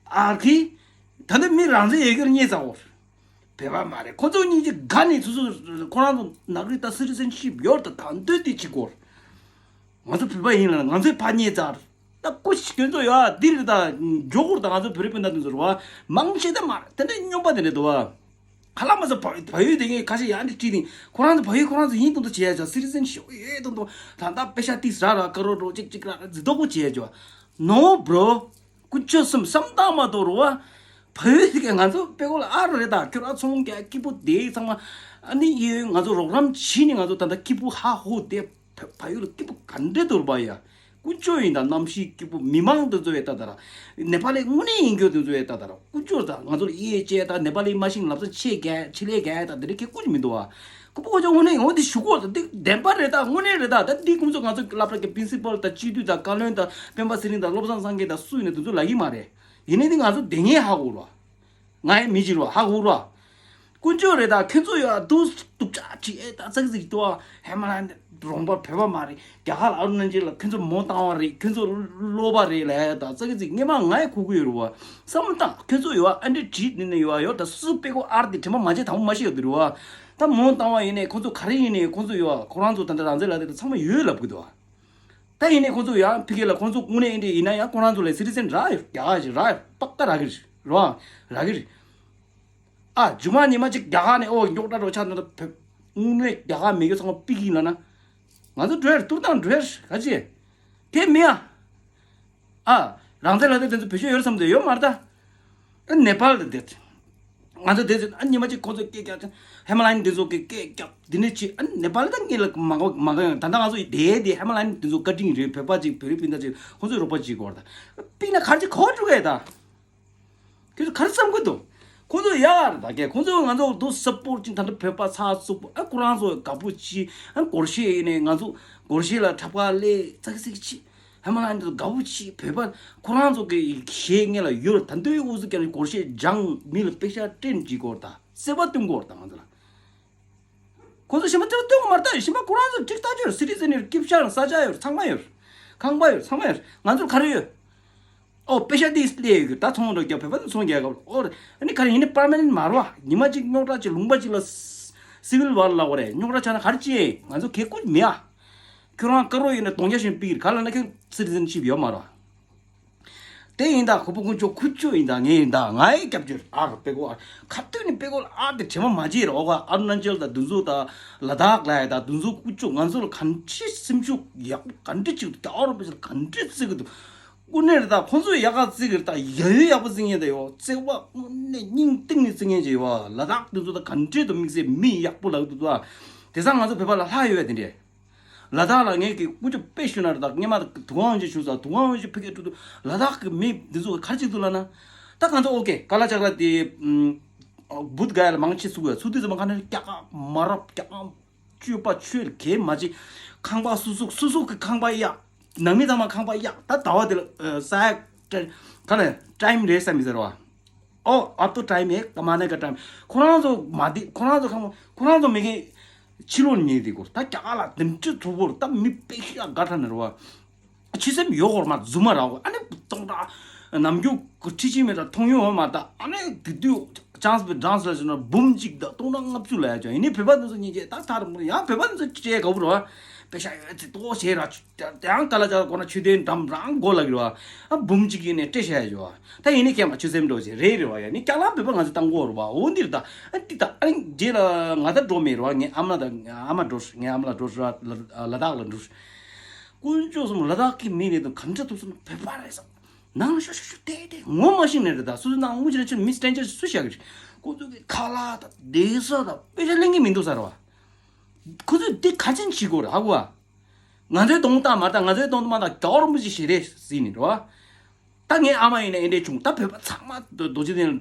ཨར་ཁི། ད་ལྟ་མི་རང་བཙན་ཡོད་རྒྱུར་བརྙས་ཚ་འོ། བོད་པ་མ་རེད་ཁོ་ཚོ་གཉིས་ཀྱི་དགའ་ནས་སོ་སོ་ཁོ་རང་ཚོ་ནག་རི་ད་སི་ཊི་ཛེན་ཤིབ་ཡོད་ད་ད་འདོད་དེ་ཅི་གོ། ང་ཚོ་བོད་པ་ཡིན་ལ་ང་ཚོའི་ཕ་བརྙས་ཚར། ད་སྐུ་ཞིག་སྐྱོན་ཚོ་ཡོད་ཨ་འདི་རེད་ད། མགྱོགས་པོར་ད་ང་ཚོ་བོད་རིགས་སྤུན་ཟླ་དེ་ཚོ་རེད་བ། མང་ཆེ་ད་མ་རེད་དེ་འདྲའི་སྨྱོན་པ་དེ་འདྲ་འདུག་བ། ཁ་ལག་མ་ཟ་བ་བ་ཡོད་དེ་ངས་ཁ་ཤས་ཡང་འདི་བྲིས་ཏེ་ཁོ་རང་ཚོ་བ་ཡོད་ཁོ་རང་ཚོ་ཡིན་དུ་འདུག་བྱས་ཡ་ཅག་སི་ཊི་ཛེན་ཤིབ་ཡོད་དུ་འདུག་ད་ད་པེ་ཤ་ཏིས་ར་ར་ཀ་རོ་རོ་ཅིག་ཅིག་ར་ར་ཛི་དོ་གོ་བྱས་ཡ་ཅག No bro། ཀུ་ཅོ་སུམ་བསམ་སྟངས་མ་གཏོགས་རུ་བ། བ་ཡོད་དེ་ང་ཚོ་པེ་ཀོ་ལ་ཨ་རེད་ད་ཁྱོད་ར་ཚོང་རྒྱག་སྐྱིད་པོ་དེ་ཚང་མ་ཨ་ནི་ཡོད་ང་ཚོ་རོགས་རམ་བྱས་ནས་ང་ཚོ་ད་ད་སྐྱིད་པོ་ཧ་ཧོ་དེ། བ་ཡོད་ལ་སྐྱིད་པོ་ག་འདྲེ་དོར་བ་ཡ། ཀུ་ཅོ་ཡིན་ད་གནམ་གཤིས་སྐྱིད་པོ་མི་མང་དེ་ཚོ་ཡོད་ད་ད་ར། ནེ་པ་ལི་དངོས་གནས་ཡིན་རྒྱུ་དེ་ཚོ་ཡོད་ད་ད་ར་ཀུ་ཅོ་ད་ང་ཚོ་ལ་ཡེ་ཅེ་ད་ནེ་པ་ལི་མ་ཤིང་ལབ་ས་ཆེ་གས་ཆེ་ལེ་གས་ད་དེ་རིགས་ཀྱི་ཀུ་ཅོ་མི་འདུག་བ། ཀུ་པོ་ཀུ་ཅོ་དངོས་གནས་ཡོང་དེ་ཞུ་གོ་ད་དེ་བདེན་པ་རེད་ད་དངོས་གནས་རེད་ད་ད་འདི་ཀུན་ཚོ་ང་ཚོ་སློབ་གྲྭ་གི་པི་རིན་སི་པལ་ད་སྤྱི་འཐུས་ད་བཀའ་བློན་ད་སྤེན་པ་ཚེ་རིང་ད་བློ་བཟང་སངས་རྒྱས་ད་སུ་ཡིན་ན་དེ་ཚོ་ལ་ཡི་མ་རེད། ཡིན་ནའི་དེ་ང་ཚོ་དེ་ངས་ཧ་གོ་རོ། ང་ཡི་མི་གཅིག་རོ་ཧ་གོ་རོ། དཀོན་མཆོག་རེད་ད་ཁྱོད་ཚོ་ཡོད་ཨ་སྡུག་སྡུག་ཅག་ཅིག་ཨེ་ད་ཙག་ཙིག་ཏོ་ཧེ་མ་ལ་རོང་པ་བོད་པ་མ་རེད་རྒྱ་གར་ལ་ཨ་རུ་ན་ཅལ་ལ་ཁྱོད་ཚོ་མོ་བཏང་བ་རེད་ཁྱོད་ཚོ་ལོ་པ་རེད་ལ་ད་ཙག་ཙིག་ངས་མ་ང་ཡི་ཁུ་ཁུ་ཡོད་རོ་བ་བསམ་བློ་བཏང་ཁྱོད་ཚོ་ཡོད་ཨ་འདྲི་བྲིས་ནི་ནི་ཡོད་ཨ་ཡོད་ད་སུ་པེ་ཀོ་ཨར་དེ་དྲི་མ་མ་བྱེད་དང་པོ་མ་ཤེས་ཡོད་དེ་རོ་བ་ད་མོ་བཏང་བ་ཡིན་ནས་ཁོ་ཚོ་ག་རེ་ཡིན་ནས་ཁོ་ཚོ་ཡོད་ཨ་ཁོ་རང་ཚོ་ད་ད་རང་ཚེ་ལ་དེ་ད་ཚང་མ་ཡོད་ལབ་གི་འདུག་ཨ། ད་ཡིན་ནའི་ཁོང་ཚོ་ཡང་ཕི་གེ་ལ་ཁོང་ཚོ་དངོས་གནས་ཨེ་འདྲ་ཡིན་ན་ཡང་ཁོ་རང་ཚོ་ལ་སི་ཊི་ཛེན་རག་ཡོད་རྒྱ་གར་ཞིག་རག་ཡོད་པག་ཀ་རག་གི་རེད་རོ་རག་གི་རེད། ཨ་ཇུ་མ་ཉི་མ་གཅིག་རྒྱ་གར་ནས་ཨོ་མགྱོགས་དྲག་འགྲོ་ཆ་ན་ད་དངོས་གནས་རྒྱ་གར་མེད་རྒྱུ་ཚང་མ་ཕི་གེ་ཡིན་ལ་ན་ང་ཚོ་འགྲོ་ཡར་ཏུར་དང་འགྲོ་ཡར་ག་ཅི་དེ་མི་ཡ། ཨ། རང་བཙན་ལ་དེ་དེ་ཚོ་བེད་སྤྱོད་ཡོད་བསམ་དེ་ཡོད་མ་རེད་ད། ཨ་ནེ་པཱལ་དེ་དེ། ང་ཚོ་དེ་ཚོ་ཨ་ཉི་མ་གཅིག་ཁོ་ཚོ་སྐད་རྒྱག་ཅིང་ཧེ་མ་ལ་ཡིན་དེ་ཚོ་སྐད་སྐད་རྒྱག་དེ་ནས་ཅི་ཨ་ནེ་པ་ལི་དང་ངེད་ལ་མ་གོ་མ་གོ་ཡང་ད་ལྟ་ང་ཚོ་ཡི་དེ་དེ་ཧེ་མ་ལ་ཡིན་དེ་ཚོ་བཀའ་དྲིན་རེད། བོད་པ་ཅིག་བོད་རིགས་སྤུན་ཟླ་ཅིག་ཁོ་ཚོས་རོགས་པ་ཅིག་གོ་ར་ད་པི་ན་གར་ཅིག་གོ་འགྲོ་གས་ད། ཁྱོད་ཚོ་ག་རེ་བསམ་གི་འདུག་ཁོ་ཚོ་ཡག་རེད་ད་གས། ཁོ་ཚོ་ང་ཚོ་འདུག་སབ་པོར་ཊི་ཅིག་ད་ལྟ་བོད་པ་ཚགས་ཚུད་པོ་ཨ་ཁོ་རང་ཚོ་དགའ་པོ་ཅིག་ཨ་སྒོར་གཞས་ཡིན་ནས་ང་ཚོ་སྒོར་གཞས་ལ་འཁྲབ་ཁ་སླེབས་ཙག་ཙིག་ཅིག་ཧ་མ་ལ་འདི་དགའ་པོ་ཅིག་བོད་པ་ཁོ་རང་ཚོ་གི་གཞས་ངེད་ལ་ཡོད་རེད། ད་འདོད་ཨུ་ཚུགས་ཀྱང་སྒོར་གཞས་སྦྱང་མི་ལ་པེ་ཤ་སྤྲད་ཅིག་གོ་རེད་ད། སེ་བ་བཏོན་གོ་རེད་ད་ང་ཚོ་ལ། ཁོ་ཚོ་ཞིམ་པ་དེ་ལ་སྟོན་གོ་མ་རེད་ད། ཞིམ་པ་ཁོ་རང་ཚོ་ཀྲིག་ཐག་ཆོད་སི་ཊི་ཛེན་ཡོད། སྐྱིབ་ཤག་ས་ཆ་ཡོད། ཚང་མ་ཡོད། ཁང་པ་ཡོད། ཚང་མ་ཡོད། ང་ཚོར་ག་རེ་ཡོད། ཨོ་པེ་ཤ་དེ་སླེབས་ཡོད་གི་ད་ཚོང་འགྲོ་རྒྱབ་བོད་པ་ཚོ་ཚོང་རྒྱག་ག་ཨོ་ཨ་ནི་ག་རེ་ཡིན་ནི་པར་མ་ནེན་མ་རེད་བ། ཉི་མ་གཅིག་རྙོག་དྲ་ཅིག་ལུང་པ་ཅིག་ལ་སི་ཝིལ་ཝར་ལ་འོ་རེད། རྙོག་དྲ་ཆགས་ན་ག་རེ་བྱེད། ང་ཚོ་གལ་ཁུར་མེད་ཨ། ཁྱོད་རང་དཀར་པོ་ཡིན་ན་གདོང་རྒྱ་བཞིན་པིར་ག་ལ་ན་ཁྱོད་སི་ཊི་ཛེན་ཤིབ་ཡོད་མ་རེད་བ། དེ་ཡིན་ད་ཁོ་པོ་དཀོན་མཆོག་ཁུ་ཆོ་ཡིན་ད་ངས་ཡིན་ད་ང་ཡི་སྐྱབས་བཅོལ་ཨ་རུ་པེ་གོ་ཨ་ཁ་ཐུག་ནི་པེ་གོ་ཨ་དེ་དྲན་པ་མ་བརྗེད་རོགས་ཨ། ཨ་རུ་ན་ཅལ་དང་དུན་ཟོ་དང་ལ་དྭགས་ལ་ཡ་དང་དུན་ཟོ་དཀོན་མཆོག་ང་ཚོ་ལ་ག་འདྲི་སེམས་ཤུགས་ཡག་པོ་ག་འདྲི་ཅིག་འདུག་ཨ་རུ་པེ་ཅལ་ག་འདྲི་བརྩི་གི་འདུག་དངོས་གནས་རེད་ད་ཁོང་ཚོས་ཡག་ག་བརྩི་གི་རེད་ད། ཡ་ཡོད་ཡག་པོ་བརྩི་མཁན་དེ་ཡོད་བརྩེ་བ་དངོས་གནས་སྙིང་གཏིང་ནས་བརྩི་མཁན་ཅིག་ཡོད་ལ་དྭགས་དུན་ཟོ་དང་ག་འདྲི་དུ་དམིགས་བསལ་མི་ཡག་པོ་ལ་འདུག་ད། དེ་སང་ང་ཚོ་བོད་པ་ལ་ལྷག་ཡོད་པ་དེ་འདྲས། ལ་དྭགས་ལ་ངས་ཀྱི་ཀུ་ཅོ་དཔེ་ཞུ་ན་ར་དྭགས་སྔས་མ་དུ་ཝང་ཞིག་ཞུ་ས་དུ་ཝང་ཞིག་ཕི་ཀེ་ཀྲུ་དུ་ལ་དྭགས་ཀྱི་མི་འདི་ཚོ་ག་རེ་བྱེད་འདུག་ལབ་ན། ད་ང་ཚོ་ཨོ་ཀེ་ཀ་ལ་ཅག་ར་དེ་བུད་ག་ལ་མང་ཆེ་ཚུགས་ཡ་ཚུགས་དུས་ཙམ་པ་ག་ནས་རྒྱ་གར་མ་རབས་རྒྱ་གར་སྤྱོད་པ་ཆོས་ལ་གལ་མ་བྱེད། ཁང་པ་སུ་སུ་སུ་སུ་གི་ཁང་པ་གཡར། ནང་མི་ཚང་མ་ཁང་པ་གཡར། ད་ཟླ་བ་དེ་ལ་ས་ཡ་ག་ལ་ཊའིམ་རེད་བསམ་མི་ཟེར་བ། ཨོ་ཨབ་ཏུ་ཊའིམ་ཡེ་ཀ་མ་ན་ཀ་ཊའིམ། ཁོ་རང་ཚོ་མ་བསྡད། ཁོ་རང་ཚོ་ཁང་པ་ཁོ་རང་ཚོ་མི་གི་ཕྱི་ལོགས་ཉེ་དེ་གོ་ད་རྒྱ་གར་ལ་དེ་འདྲ་ཚུགས་པོ་ད་མི་དཔེ་ཤ་དགའ་ཁྲ་ནི་རེད་བ། ཆུ་སེམས་ཡོད་གོ་མ་རྫུན་མ་ར་གོ་ཨ་ནི་སྟོང་ད་ནམ་རྒྱུན་གི་ཁྲི་ཆི་མེད་ད་མཐོང་ཡོང་མ་ད་ཨ་ནི་དེ་དུས་ཅང་སི་པའི་ཌང་སི་ལ་ཟེར་ན་འབུམ་གཅིག་ད་སྟོང་ད་ལྔ་བཅུ་ལ་ཡ་ཅོ་ཡིན་ནི་བོད་པ་འདི་ཚོ་སྙིང་རྗེ་ད་ཐར་མོ་ཡང་བོད་པ་འདི་ཚོ་ཅེ་ག་བུ་ར་བ་དཔེ་ཤ་ཡོད་ཚེ་ཏོ་བྱེད་ར། དེའང་ཀ་ལ་ཅག་གོ་ན་ཆོས་ལྡན་འགྲམ་རང་མགོ་ལ་གི་ར་བ། ཨ་འབུམ་གཅིག་ཡིན་ནས་སྤྲད་བྱ་ཡ་ཡོད་བ། ད་ཡིན་ནས་ཁྱེད་མ་ཆུ་སེམས་འགྲོ་བྱེད་རེད་རེད་བ། ཡ་ནི་ཀྱག་ལང་བོད་པ་ང་ཚོ་བཏང་གོ་རུ་བ་འོ་འདིར་ད་ཨ་ཏི་ད་ཨ་རྗེས་ལ་ང་ད་འགྲོ་མེད་རུ་བ། ངའི་ཨ་མ་ད་ཨ་མ་འགྲོ་ངའི་ཨ་མ་ལ་འགྲོ་ར་ལ་དྭགས་ལ་འགྲོ། དཀོན་མཆོག་གསུམ་ལ་དྭགས་ཀྱི་མི་རེད་དང་ག་འདྲ་ཐུབ་སོང་བོད་པ་རེད་ས། ནང་ཤོ་ཤོ་ཤོ་ཏེ་ཏེ་ངོ་མ་ཤེས་ནས་རེད་ད། སུ་སུ་ནང་དངུལ་ཅི་རེད་ཆེ་མི་སྟྲེན་ཇར་སུ་བཤད་གི་རེད། ཁོ་ཚོ་གི་ཁ་ལག་དང་བསྡད་ས་དང་དཔེ་ཆ་ལེན་གི་མི་འདུག་ས་རེད་བ། ཁོ་ཚོས་འདི་ག་ཅན་བྱེད་དགོས་རེད་ཧ་གོ་བ། ང་ཚོའི་གདོང་བལྟ་མ་བལྟ་ང་ཚོའི་གདོང་དུ་མ་བལྟ་རྒྱལ་བ་རིན་པོ་ཆེ་ཞལ་རས་གཟིགས་ནས་རེད་བ། ད་ངའི་ཨ་མ་ཡིན་ན་ཨེ་འདྲས་བྱུང་ད་བོད་པ་ཚང་མ་རྡོ་རྗེ་གདན་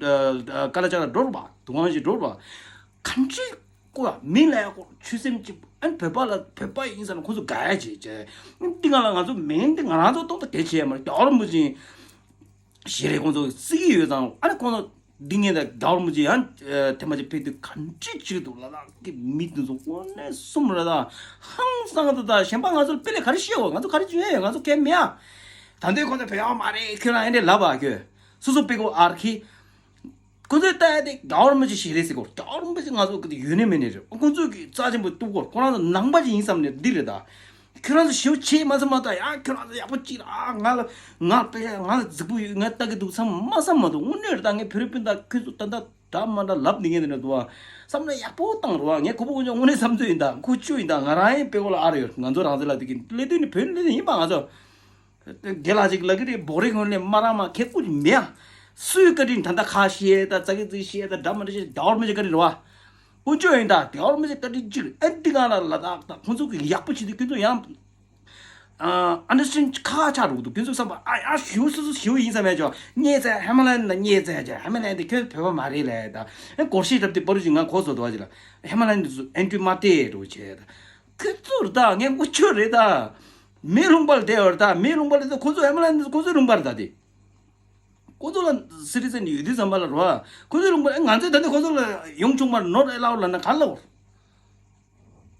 ཀ་ལ་ཅག་ལ་འགྲོ་རུ་བ་དུ་ཝང་ཞིག་འགྲོ་རུ་བ། ག་འདྲས་ཀོ་ཡ་མི་ལ་ཡ་ཀོ་ཆོས་སེམས་གཅིག་ཨན་བོད་པ་ལ་བོད་པ་ཡིན་ཟེར་ན་ཁོ་ཚོ་དགའ་ཡ་བྱེད་བྱས། འདི་ང་ལ་ང་ཚོ་མིང་འདི་ང་རང་ཚོ་ཏོག་ཏོག་གལ་ཆེ་ཡ་མ་རེད། རྒྱལ་བ་རིན་པོ་ཆེ་ཞལ་རས་ཁོང་ཚོ་བརྩི་གི་ཡོད་ཙང་ཨ་ནི་ཁོང་ཚོ་འདི་ངས་ད་རྒྱལ་བ་རིན་པོ་ཆེ་ཡང་ཐེངས་མ་ཅིག་ཕེབས་དུས་ག་འདྲས་བྱེད་འདུག་ལ་དྭགས་ཀྱི་མི་འདི་ཚོ་དངོས་གནས་གསུམ་རེད་ད། ཧང་སང་ད་ད་གཞན་པ་ང་ཚོ་ལ་དཔེ་ལས་ག་རེ་ཤེས་འོ། ང་ཚོ་ག་རེ་བྱུང་ཡ་ཡོད། ང་ཚོ་གལ་མེད་ཨ། ད་འདོད་ཁོང་ཚོ་བོད་ཡོག་མ་རེད། ཁྱོད་རང་ཨེ་འདྲས་ལབ་ཨ་ཁྱོད། སོ་སོ་དཔེ་གོ་ཨར་ཁི། ཁོ་ཚོས་ལྟ་ཡ་དེ་རྒྱལ་བ་རིན་པོ་ཆེ་ཞལ་རས་གཟིགས་སྐོར། རྒྱལ་བ་རིན་པོ་ཆེ་ང་ཚོ་གི་ཡོད་ནི་མེད་ནི་རེད། ཁོ་ཚོ་གི་རྩ་ཆེན་པོ་གཏུག་སྐོར། ཁོ་རང་ཚོ་ནང་པ་ཞིག་ཡིན་བསམ་ནས་འདི་རེད་ད། ཁྱོད་རང་ཚོ་ཞེ་པོ་ཆེ་མ་བསམ་མ་གཏོགས་ཡ་ཁྱོད་རང་ཚོ་ཡག་པོ་ཅིག་ར་ང་ལ་ང་དཔེ་ང་ལ་རྫིག་པོ་ཡོད་ང་ལྟ་གི་འདུག་བསམ་མ་བསམ་མ་གཏོགས་དངོས་གནས་རེད་ད། ངས་བོད་རིགས་སྤུན་ཟླ་ཁྱོད་ཚོ་ད་ལྟ་འདྲ་མ་འདྲ་ལབ་ནི་ངས་འདི་ནས་འདུག་བ། བསམ་བློ་ཡག་པོ་བཏང་རོགས། ངས་གོ་བོ་དངོས་གནས་བསམ་ཚོད་ཡིན་ད་ཁུ་ཆུ་ཡིན་ད། ང་རང་ཡིན་དཔེ་གོ་ལ་ཨ་ར་ཡོད། ང་ཚོ་རང་ཚོ་ལ་དེ་གི་སླེ་དུས་ནི་བོད་སླེ་དུས་ཡིན་པ་ང་ཚོ། དགེ་ལགས་ཅིག་ལ་གི་རེད། བོ་རེ་ཁོང་ལས་མ་ར་མ་ཁེ་ཀུ་མེ་ཡ། སུའི་བཀའ་དྲིན་ད་ལྟ་ཁ་ཤས་ད་ཙ་གི་ཙི་ཤས་ད་འདྲ་མ་འདྲ་ཤས་རྒྱལ་བ་རིན་པོ་ཆེ་བཀའ་དྲིན་རེད་བ། དཀོན་མཆོག་ཡིན་ད་རྒྱལ་བ་རིན་པོ་ཆེ་བཀའ་དྲིན་གཅིག་རེད། ཨ་འདི་གང་ལ་ལ་དྭགས་ད་ཁོང་ཚོ་གི་ཡག་པོ་བྱེད་དུས་ཁྱོད་ཚོ་ཡང་ཨ་ཨན་ཌར་སི་ཊེན་ཌ་ཁ་ཆག་འགྲོ་གི་འདུག་ཁྱོད་ཚོ་བསམ་པ་ཨ་ཡ་ཞུ་སུ་སུ་ཞུ་ཡིན་བསམ་ཡ་ཅོ་ཉེས་ཚད་ཧེ་མ་ལ་ཡིན་ད་ཉེས་ཚད་ཅ་ཧེ་མ་ལ་ཡིན་ད་ཁྱོད་བོད་པ་མ་རེད་ལ་ད་ཨ་སྒོར་གཞས་འཁྲབ་དུས་པ་རུ་ཞིག་ང་གོ་སོ་དོ་བ་ཅི་ལ་ཧེ་མ་ལ་ཡིན་ད་སུ་ཨན་ཌི་རིའུ་མ་ཏེ་འགྲོ་བྱས་ད། ཁོ་ཚོར་ད་ངས་དངུལ་ཆོས་རེད་ད། མི་ལུང་པར་བསྡད་བར་ད་མི་ལུང་པར་བསྡད་ཁོ་ཚོ་ཧེ་མ་ལ་འདི་ཁོ་ཚོའི་ལུང་པར་ད་དེ། ཁོ་ཚོ་ལ་སི་ཊི་ཛེན་ཡོད་དུས་ཙམ་པ་ལ་རོ། ཁོ་ཚོའི་ལུང་པར་ང་ཚོས་ད་ནི་ཁོ་ཚོ་ལ་ཡོང་ཆོག་མར་ནོ་ཨེ་ལའོ་ཌི་ལ་ན་ག་ལ་བོར།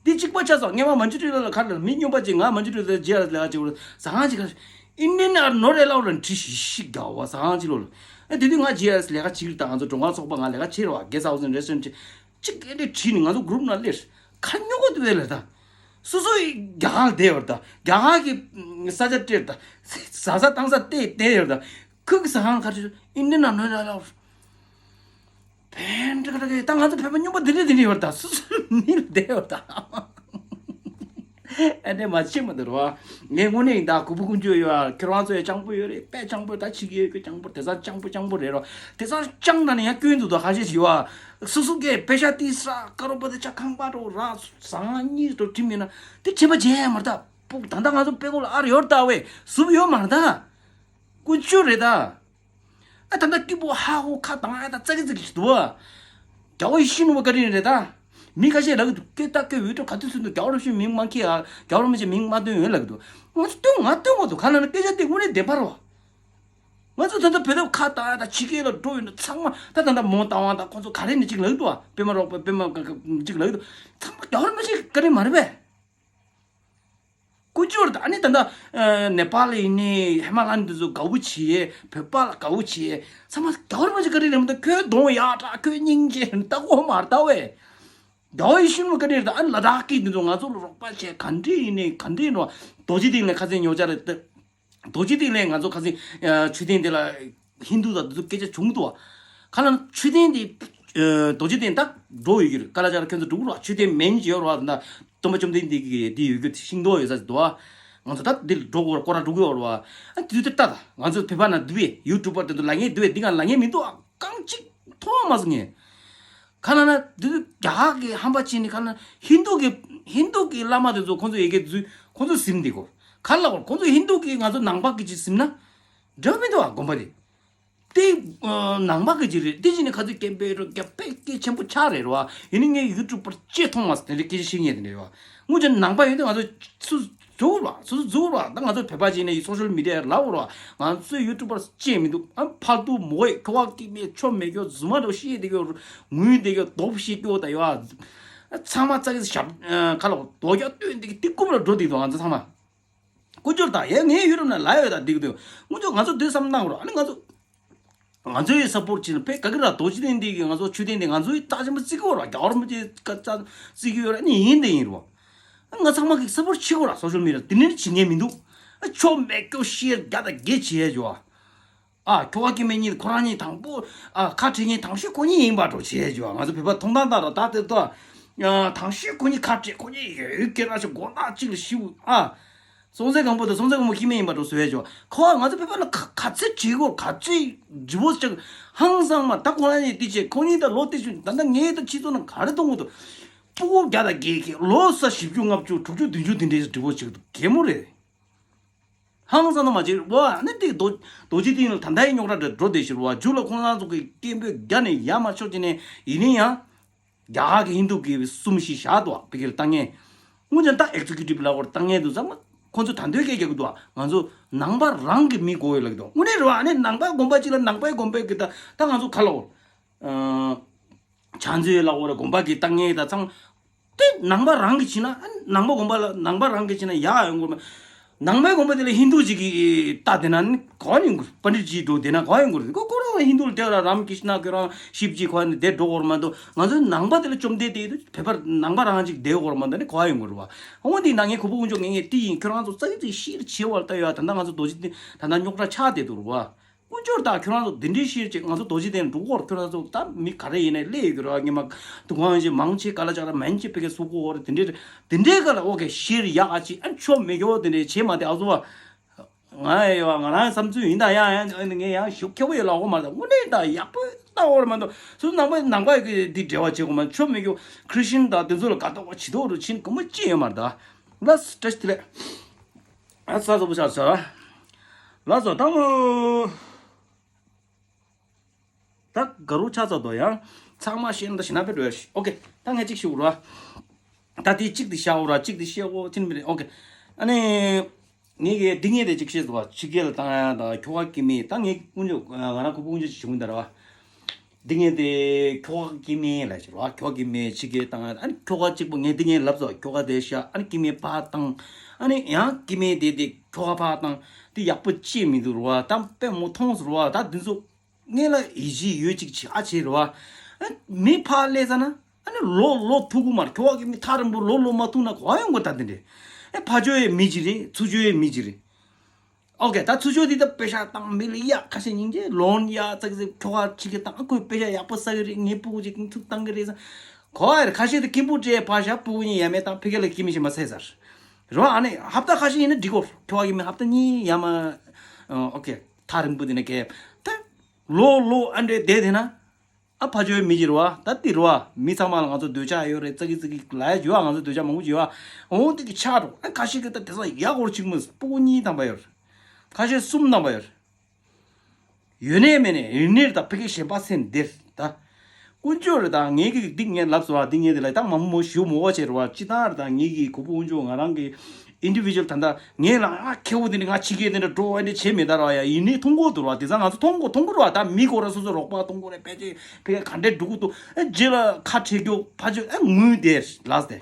འདི་གཅིག་པ་ཆ་ཚང་ངས་མ་མན་ཇུ་ཊི་ལ་ལ་ཁ་ལ་མི་སྨྱོན་པ་ཅིག་ང་མན་ཇུ་ཊི་ལ་ཇི་ཨར་ལས་ཀ་བྱེད་བར་ཟ་ཁང་ཅིག་ཁ་ཨིན་ཌི་ཡན་ཨར་ནོ་ཨེ་ལའོ་ཌི་ལ་ཁྲི་ཤིག་ཤིག་དགའ་བ་ཟ་ཁང་ཅིག་ལོ་ལ། ཨ་དེ་དུས་ང་ཇི་ཨར་ལས་ཀ་བྱེད་ཀྱི་ད་ང་ཚོ་འགྲོ་ཁང་ཚོགས་པ་ང་ལས་ཀ་བྱེད་རོགས་གེ་སི་ཧའུ་སི་རེ་སི་ཊོ་རན་ཊི་ཅིག་ཨེ་འདྲས་བྲིས་ནས་ང་ཚོ་གུ་རུབ་ནང་སླེབས། ཁ་སྨྱོ་གོ་དུ་བས་ལ་ད། སོ་སོ་ཡི་རྒྱ་གར་བསྡད་བར་ད་རྒྱ་གར་གྱི་ས་ཆ་སྤྲད་ད། ཟ་ས་བཏང་ས་བལྟས་བསྡད་བར་ད། ཁུག་གི་ཟ་ཁང་ཁ་ཆུ་ཨིན་ཌི་ཡན་ནང་ནོར་ལ་ལ་བར། བན་ཏྲ་ཀ་ཏྲ་ཀ་ད་ང་ཚོ་བོད་པ་སྨྱོན་པ་འདི་འདྲས་འདི་འདྲས་བར་ད་སོ་སོ་ནི་ལ་བསྡད་བར་ད། ཨ་ནེ་མ་ཆེ་མ་དེ་རོ། ངས་དངོས་གནས་ཡིན་ད་གུ་བུ་ཀུན་སྤྱོད་ཡོད་ཨ། ཁྱོད་རང་ཚོ་ཡ་སྤྱང་པོ་ཡོད་རེད་པས། སྤྱང་པོ་ད་ཕྱི་གི་ཡོད་ཀྱི་སྤྱང་པོ་དེ་ཚ་སྤྱང་པོ་སྤྱང་པོ་རེད་རོ། དེ་ཚ་སྤྱང་ན་ནི་ཡ་སྐྱོན་འདུག་ད་ཁ་ཤས་ཤིག་བ། སུ་སུ་གས་པེ་ཤ་ཏི་སྲ་ཀ་རོ་པ་དེ་ཆ་ཁང་པ་རོ་ར་ཟང་ངེ་རོ་ཁྲིམས་ཡིན་ན་དེ་བྱེད་པ་བྱེད་ཡ་མ་རེད་ད། ཕུག་ད་ད་ང་ཚོ་པེ་ཀོ་ལ་ཨར་ཡོད་ད་བས་སུབ་ཡོད་མ་རེད་ད། ཀུན་སྤྱོད་རེད་ད། ཨ་ད་ལྟ་སྐྱིད་པོ་ཧ་ཧོ་ཁ་དང་ཨ་ད་ཙག་གི་ཙག་གི་ཞིག་འདུག་ཨ། རྒྱལ་བ་ཡིད་བཞིན་ནོར་བུ་བཀའ་དྲིན་རེད་ད། མི་ཁ་ཤས་ལབ་གི་འདུག་སྐད་ད་སྐད་འོས་སྤྲོ་ག་དུས་ཚོད་འདུག་རྒྱལ་བ་རིན་པོ་ཆེ་མིང་མ་འཁྱེར་ཨ། རྒྱལ་བ་རིན་པོ་ཆེ་མིང་མ་བཏོན་ཡོད་ལབ་གི་འདུག་ང་ཚོ་བཏོན་ང་བཏོན་མ་འདུག་ག་ལ་ན་སྐད་ཆ་དེ་དངོས་གནས་བདེན་པ་རེད་བ། ང་ཚོ་ད་ལྟ་བོད་ཐབ་ཁ་ད་ཨ་ད་ཕྱི་རྒྱལ་ལ་འགྲོ་ཡོད་ན་ཚང་མ་ད་ད་ད་མོ་བཏང་བ་ད་ཁོང་ཚོ་ག་རེ་ནས་ཅིག་ལབ་གི་འདུག་ཨ། པད་མ་རོགས་པ་པད་མ་ཅིག་ལབ་གི་འདུག་ཚང་མ་རྒྱལ་བ་རིན་པོ་ཆེ་བཀའ་དྲིན་མ་རེད་པས། ཀུ་ཅོར་ད་ཨ་ནི་ད་ལྟ་ནེ་པཱལ་ཡིན་ནི་ཧི་མ་ལ་ཡ་འདི་ཚོ་དགའ་བོ་བྱེད། བོད་པ་ལ་དགའ་བོ་བྱེད། ཚང་མ་རྒྱལ་བ་རིན་པོ་ཆེ་བཀའ་དྲིན་རེད་མ་གཏོགས་ཁྱོད་གདོང་ཡག་དྲག་ཁྱོད་སྙིང་རྗེ་ལྟ་གོ་མ་ལྟ་བས། རྒྱལ་བ་ཡིད་བཞིན་ནོར་བུ་བཀའ་དྲིན་རེད། ད་ཨ་ནི་ལ་དྭགས་ཀྱི་འདི་ཚོ་ང་ཚོ་ལ་རོགས་པ་བྱེད་ག་འདྲ་ཡིན་ནི་ག་འདྲ་ཡིན་ནོ། རྡོ་རྗེ་གདན་ལ་ཁ་སང་ཉོ་ཆ་རེད་ད། རྡོ་རྗེ་གདན་ལ་ང་ཚོ་ཁ་སང་མཆོད་རྟེན་དེ་ལ་ཧིན་དུ་དང་འདི་ཚོ་སྐད་ཆ་བྱུང་འདུག་བ། ཁ་ལ་མཆོད་རྟེན་དེ་རྡོ་རྗེ་གདན་ད་འགྲོ་ཡོད་ཀྱི་རེད། ཀ་ལ་ཅག་ལ་ཁྱོད་ཚོ་འགྲོ་གི་རེད་བ། མཆོད་རྟེན་མེན་ཅིག་ཡོད་རེད་བ། ད་སྟོན་པ་བཅོམ་ལྡན་འདས་ཀྱི་འདི་ཡོད་རྒྱུ་ཤིང་ཏོག་ཡོད་ས་ཅིག་འདུག་བ། ང་ཚོ་ད་འདི་ལ་འགྲོ་དགོས་རེད། སྐོར་ར་འགྲོ་གི་ཡོད་རེད་བ། ཨ་དུས་དེ་ལྟ་ད་ང་ཚོ་བོད་པ་ན་འདི་བས་ཡུ་ཊུབ་པར་དེ་ཚོ་ལ་ངས་འདི་བས་འདི་ག་ལ་ངས་མི་འདུག་ཨ། རྐང་གཅིག་མཐོང་མ་སོང་ངས། ཁ་ན་ན་འདི་རྒྱ་གར་གྱི་ཧམ་པ་ཆེ་ནི་ཁ་ན་ཧིན་དུ་གི་ཧིན་དུ་གི་བླ་མ་དེ་ཚོ་ཁོང་ཚོ་ཡི་གེ་འཛུལ་ཁོང་ཚོ་ཟིན་འདི་གོ། ཁ་ལ་གོ་ཁོང་ཚོ་ཧིན་དུ་གི་ང་ཚོ་ནང་པ་གི་ཅིག་ཟིན་ན་འབྲེལ་བ་མི་འདུག་ཨ་དགོན་པ་དེ། དེ་ནང་པ་གི་ཅིག་རེད། དེ་ཅི་ནི་ཁ་ཚོད་སྐད་འབོད་རོ་རྒྱ་དཔེ་སྐད་ཆེན་པོ་ཆགས་རེད་རོ། ཡིན་ནི་ངས་ཡུ་ཊུབ་པར་ཅེས་མཐོང་མ་སོང་དེ་འདྲའི་སྐད་ཆ་བཤད་མཁན་དེ་འདྲ་རེད་བ། དངོས་ཀྱི་ནང་པ་ཡོད་དུས་ང་ཚོ་སུ་འཛུགས་རོ་སུ་འཛུགས་རོ། ད་ང་ཚོ་བོད་པ་ཅིག་ནས་སོ་ཤལ་མི་ཌི་ཡར་ལབ་རོ། ང་ཚོས་ཡུ་ཊུབ་པར་ཅེས་མི་འདུག་ཨ་ཕར་ཏུ་མོ་ཡི་ཁོ་བ་ཀི་མེད་ཆོ་མེད་ཀྱོ་རྫུན་མ་རོ་བཤད་དེ་ཀྱོ་ངུས་དེ་ཀྱོ་རྡོབ་བཤད་ཀྱོ་ད་ཡོ། ཚང་མ་ཙག་གི་ཞབས་ཁ་ལ་རྡོ་རྒྱག་སྟོན་དེ་ཀྱི་ཏི་ཀུམ་ལ་འགྲོ་དེ་འདུག་ང་ཚོ་ཚང་མ། ཀུ་ཅོར་དང་ཡ་ངའི་ཡུ་རོབ་ན་ལ་ཡོད་ད་འགྲིག་འདུག་དངོས་ཆོག་ང་ཚོ་འདི་བསམ་གནང་རོགས། ཨ་ནི་ང་ཚོ་ང་ཚོའི་སབ་པོར་བྱེད་ན་ཕེ་ག་གི་ར་རྡོ་རྗེ་གདན་འདི་གི་ང་ཚོ་མཆོད་རྟེན་འདི་ང་ཚོའི་རྟགས་ཆེན་པོ་བརྩི་གི་ཡོད་ར། རྒྱ་བོར་མི་ཚེ་བརྩི་གི་ཡོད་ར། ཨ་ནི་ཡིན་དེ་ཡིན་རོ། ང་ཚང་མ་གི་སབ་པོར་བྱེད་དགོས་ར། སོ་ཤལ་མི་ཌི་ཡ་དེ་ནས་བྱེད་ངེས་མི་འདུག་ཨ་ཆོ་མེད་སྐྱོ་ཤེར་རྒྱ་དང་རྒྱ་བྱེད་ཡ་ཡོད། ཨ་ཁྱོ་ག་སྐྱེ་དམན་གཉིས་ཁོ་རང་གཉིས་དང་པོ་ཨ་ཁ་བྲལ་མཁན་དང་ཤོས་ཁོ་གཉིས་ཡིན་པ་འགྲོ་བྱས་ཡོད། ང་ཚོ་བོད་པ་མཐོང་སྟངས་ལྟར་ད་དེ་ལྟ་དང་ཤོས་ཁོ་གཉིས་ཁ་བྲལ་ཁོ་གཉིས་ཡོད་སྐད་ར་ཤོད་མགོ་ནག་གཅིག་ལ་ཤིའུ་ཨ། སྲོང་བཙན་སྒམ་པོ་དང་སྲོང་བཙན་སྒམ་པོ་སྐྱེ་དམན་ཡིན་པ་འགྲོ་བཟོ་ཡ་ཅོ་ཁོ་ང་ཚོ་བོད་པ་ལ་ག་ག་ཚོད་བྱེད་དགོས་ག་ཚོད་འཇིབ་པོ་ཅིག་ཧང་སང་མ་ད་ཁོ་རང་གཉིས་དེ་བྱས་ཁོ་གཉིས་ད་ལོ་དེ་ཤུ་ད་ལྟ་ངའི་ད་སྤྱི་ཚོགས་ནང་ག་རེ་གཏོང་གི་འདུག་སྤུ་གུ་བརྒྱ་དང་བརྒྱད་ཀྱི་ལོ་ས་བཞི་བཅུ་ལྔ་བཅུ་དྲུག་ཅུ་བདུན་ཅུ་དེ་འདྲའི་འཇིབ་པོ་ཅིག་འདུག་གད་མོ་རེད། ཧང་སང་ན་མ་བྱེད་བ་ནི་དེ་རྡོ་རྡོ་རྗེ་གདན་ལ་ད་ལྟའི་རྙོག་དྲ་འདྲ་འགྲོ་བསྡད་ཤི་རུ་བ་མཇུག་ལ་ཁོང་རང་ཚོ་གི་སྐད་འབོད་རྒྱ་ནས་ཡ་མ་ཆོག་ཅི་ནས་ཡིན་ནི་ཡང་རྒྱ་གར་གི་ཧིན་དུ་གི་གསུམ་བཞི་བཞག་འདུག་བ་བི་གིར་བཏང་ངས་དངོས་ཀྱང་ད་ཨེག་ཛི་ཀུ་ཊིབ་ལ་བོར་བཏང་ངས་འདུག་ཙང་ཁོང་ཚོ་ད་འདོད་སྐད་རྒྱག་གི་འདུག་བ་ང་ཚོ་ནང་པ་རང་གི་མི་དགོས་ཡོད་ལབ་གི་འདུག་དངོས་གནས་རེད་བ་ཨ་ནི་ནང་པའི་དགོན་པ་གཅིག་ལ་ནང་པའི་དགོན་པའི་གི་ད་ད་ང་ཚོ་ག་ལ་བོར། ཕྱག་མཛོད་ལ་འོ་རེ་དགོན་པ་གི་ལྟ་ངན་དང་ཚང་། དེ་ནང་པ་རང་གི་བྱིན་ན་ནང་པ་དགོན་པ་ལ་ནང་པ་རང་གི་བྱིན་ན་ཡག་ཡོང་གི་མ། ནང་པའི་དགོན་པ་དེ་ལ་ཧིན་དུ་ཅིག་གི་ལྟ་དེ་ན་ནི་གོ་ཡོང་གི་པཎ་ཌི་ཏ་ཅིག་འགྲོ་དེ་ན་གོ་ཡོང་གི་རེད། ཁོ་ཁོ་རང་ལ་ཧིན་དུ་ལ་དེ་ལ་རམ་ཀི་ཤ་ན་ཁོ་རང་ཤིབ་ཅི་གོ་ནི་དེ་འགྲོ་གོ་ར་མ་འདུག་ང་ཚོའི་ནང་པ་དེ་ལ་བཅོམ་ལྡན་འདས་དེ་བོད་པར་ནང་པ་རང་ཅིག་བསྡད་གོ་ར་མ་འདུག་ནི་གོ་ཡོང་གི་རེད་བ། འོ་དེ་ན་ངས་ཁོ་བོ་དཀོན་མཆོག་ངས་ངས་དེ་ཡིན་ཁྱོད་རང་ཚོ་ཙག་གི་ཙིག་ཤེར་བྱེད་བར་ལྟ་ཡོད་ད་ལྟ་ང་ཚོ་རྡོ་རྗེ་དེ་ད་ལྟ་རྙོག་དྲ་ཆགས་བསྡད་འདུག་རེད་བ། དཀོན་མཆོག་དང་ཁྱོད་རང་ཚོ་འདི་འདྲའི་ཤེར་ཅིག་ང་ཚོ་རྡོ་རྗེ་གདན་འགྲོ་གོ་ཁྱོད་རང་ཚོ་ད་མི་ག་རེ་ཡིན་ནའི་སླེབས་ཡོད་ཀྱི་རེད་བ། ངས་མ་དུ་ཁང་ཡིན་ཅིག་མང་ཆེ་ག་ལ་ཅག་ལ་མན་ཆེ་ཕ་གི་སུ་གོ་བོ་རེད། དེ་འདྲའི་དེ་འདྲའི་ག་ལ་ཨོ་ཀེ་ཤེར་ཡག་ཨ་ཅིག་ཨ་ཆོ་མེད་གི་འོ་དེ་འདྲའི་བྱེད་མ་དེ་ཨ་ཟོ་བ། ང་ཡ་ཡོད་ང་རང་བསམ་ཚུལ་ཡིན་ད་ཡང་ཡང་ངས་ཡང་ཞུ་ཁྱེད་པོ་ཡོད་ལ་འོ་མ་ད་དངོས་གནས་ད་ཡག་པོ་ད་འོ་རེད་མ་གཏོགས་སུ་ནང་པ་ནང་པ་གི་འདི་འབྲེལ་བ་བྱེད་དགོས་མ་ཆོ་མེད་གི་ཁྲི་ཤིན་དང་དེ་ཚོ་ལ་དགའ་ཏོག་པ་བྱེད་དོ་རུ་ཕྱིན་གོ་མ་ཅི་ཡོད་མ་རེད་ད། ལགས་བཀྲ་ཤིས་བདེ་ལེགས། ཨ་ས་སོ་བུ་ཆ་ས། ལགས་སོ་ད་མོ། ད་དགའ་རུ་ཆ་ཚ་དོ་ཡང་ཚང་མ་ཤེས་ན་ད་ཞེ་ན་པེ་འགྲོ་ཡ་ཤི་ཨོ་ཀེ་ད་ངས་གཅིག་ཤེས་དགོས་ར། ད་དེ་གཅིག་དེ་ཤ་འོ་ར་གཅིག་དེ་ཤེས་འོ་ཅི་ནི་མི་རེད་ཨོ་ཀེ། ཨ་ནི། ངས་གི་འདི་ངས་དེ་གཅིག་ཤེས་དགོས་བ་ཕྱི་རྒྱལ་ལ་བཏང་ཡ་ད་ཁྱོ་ག་སྐྱེ་དམན་ད་ངས་དཀོན་མཆོག་ང་རང་ཁོ་བོ་དཀོན་མཆོག་ཅིག་བྱུང་ད་ར་བ། འདི་ངས་དེ་ཁྱོ་ག་སྐྱེ་དམན་ལ་ཤི་ར་ཁྱོ་ག་སྐྱེ་དམན་ཕྱི་རྒྱལ་བཏང་ཡ་ཨ་ནི་ཁྱོ་ག་གཅིག་པོ་ངས་འདི་ངས་ལབ་སོ་ཁྱོ་ག་དེ་ཤ་ཨ་ནི་སྐྱེ་དམན་ཕར་བཏང་ཨ་ནི་ཡང་སྐྱེ་དམན་དེ་དེ་ཁྱོ་ག་ཕར་བཏང་དེ་ཡག་པོ་ཅི་མི་འདུག་ར་བ་ད་དཔེ་མོ་མཐོང་སོ་ར་བ་ད་འདི་ཚོ། ངས་ལ་ཡིད་ཆེས་ཡོད་ཅིག་ཆེ་ཨ་ཆེ་རེད་བ། མི་ཕར་སླེབས་ས་ན་ཨ་ནི་ལོ་ལོ་ཐུག་གི་མ་རེད། ཁྱོ་ག་གི་མི་ཐག་རིང་པོ་ལོ་ལོ་མ་ཐུག་ན་གོ་ཡོང་གི་ད་དེ་འདྲས། ཨེ་ཕ་ཇོ་ཡི་མི་ཅིག་རེད་ཚུ་ཇོ་ཡི་མི་ཅིག་རེད། ཨོ་ཀེ་ད་ཚུ་ཇོ་དེ་ད་པེ་ཤ་བཏང་མི་ལ་ཡ་ཁ་ཤས་སྙིང་རྗེ་ལོན་ཡ་ཙག་ཙིག་ཁྱོ་ག་ཅིག་གི་བཏང་ཁོས་པེ་ཤ་ཡག་པོ་ཟ་གི་རེད་ངའི་སྤུ་གུ་ཅིག་ཐུག་བཏང་གི་རེད་ས། གོ་ཨེ་རེད་ཁ་ཤས་དེ་སྐྱིན་པུ་སྤྲད་ཕ་ཤ་སྤུ་གུ་གཉིས་ཡ་མེད་བཏང་ཕ་གི་ལ་སྐྱིད་མི་ཤེས་མ་ཟེར་ཟེར། རེད་བ། ཨ་ནི་ཧབ་ཏ་ཁ་ཤས་ཡིན་ན་འགྲིག་གོ། ཁྱོ་ག་གི་མི་ཧབ་ཏ་གཉིས་ཡ་མ། ཨོ་ཁེ། ཐག་རིང་པོ་དེ་ན་གས། ད་ལོ་ལོ་ཨ་འདྲས་བསྡད་དེ་ན། ཨ་ཕ་ཇོའི་མི་གྱི་རེད་བ། ད་དེ་རེད་བ། མི་ཚང་མ་ལ་ང་ཚོ་འདོད་ཆགས་ཡོད་རེད། ཙག་གི་ཙག་གི་ལ་ཡ་ཇོ་ཨ་ང་ཚོ་འདོད་ཆགས་མང་པོ་ཅིག་ཡོད་བ། འོ་དེ་གི་ཆགས་འགྲོ། ཨ་ཁ་ཤས་ཀྱི་ད་དེ་ཚོ་ཡག་གོ་གཅིག་མོ་སྤུ་གུ་གཉིས་ཐམ་པ་ཡོད་རེད། ཁ་ཤས་གསུམ་ཐམ་པ་ཡོད་རེད། ཡོད་ནས་མེད་ནས་ཡིན་ནས་ད་ཕ་གི་གཞན་པ་སེམས་འདིར་ད། དཀོན་མཆོག་རེད། ད་ངེད་ཀྱི་འདི་ངས་ལབ་སོང་བ། འདི་ངས་དེ་ལ་ད་མ་མོ་ཞུ་མོ་བ་བྱས་རེད་བ། ཅི་ད་རེད། ད་ངེད་ཀྱི་གོ་པོ་དཀོན་མཆོག་ང་རང་གི་ཨིན་ཌི་བི་ཇུ་ཨལ་ད་ད་ངས་ལ་ང་ཁེ་བོ་དེ་འདྲ་ང་ཕྱི་རྒྱལ་དེ་འདྲ་འགྲོ་བ་འདྲ་བྱས་མེད་ད་ར་བ། ཡ་ཡིན་ནས་མཐོང་གོ་འདུག་ར་བ། དེ་ཚང་ང་ཚོ་མཐོང་གོ་མཐོང་གོ་ར་བ། ད་མི་གོ་ར་སོ་སོ་རོགས་པ་མཐོང་གོ་ར་ཕལ་ཆེར་ཕ་གི་ག་འདྲས་འགྲོ་གི་འདུག་རྗེས་ལ་ཁ་བྲལ་རྒྱུ་ཕ་ཆོས་ཨ་ངུས་དེ་ལགས་ཏེ།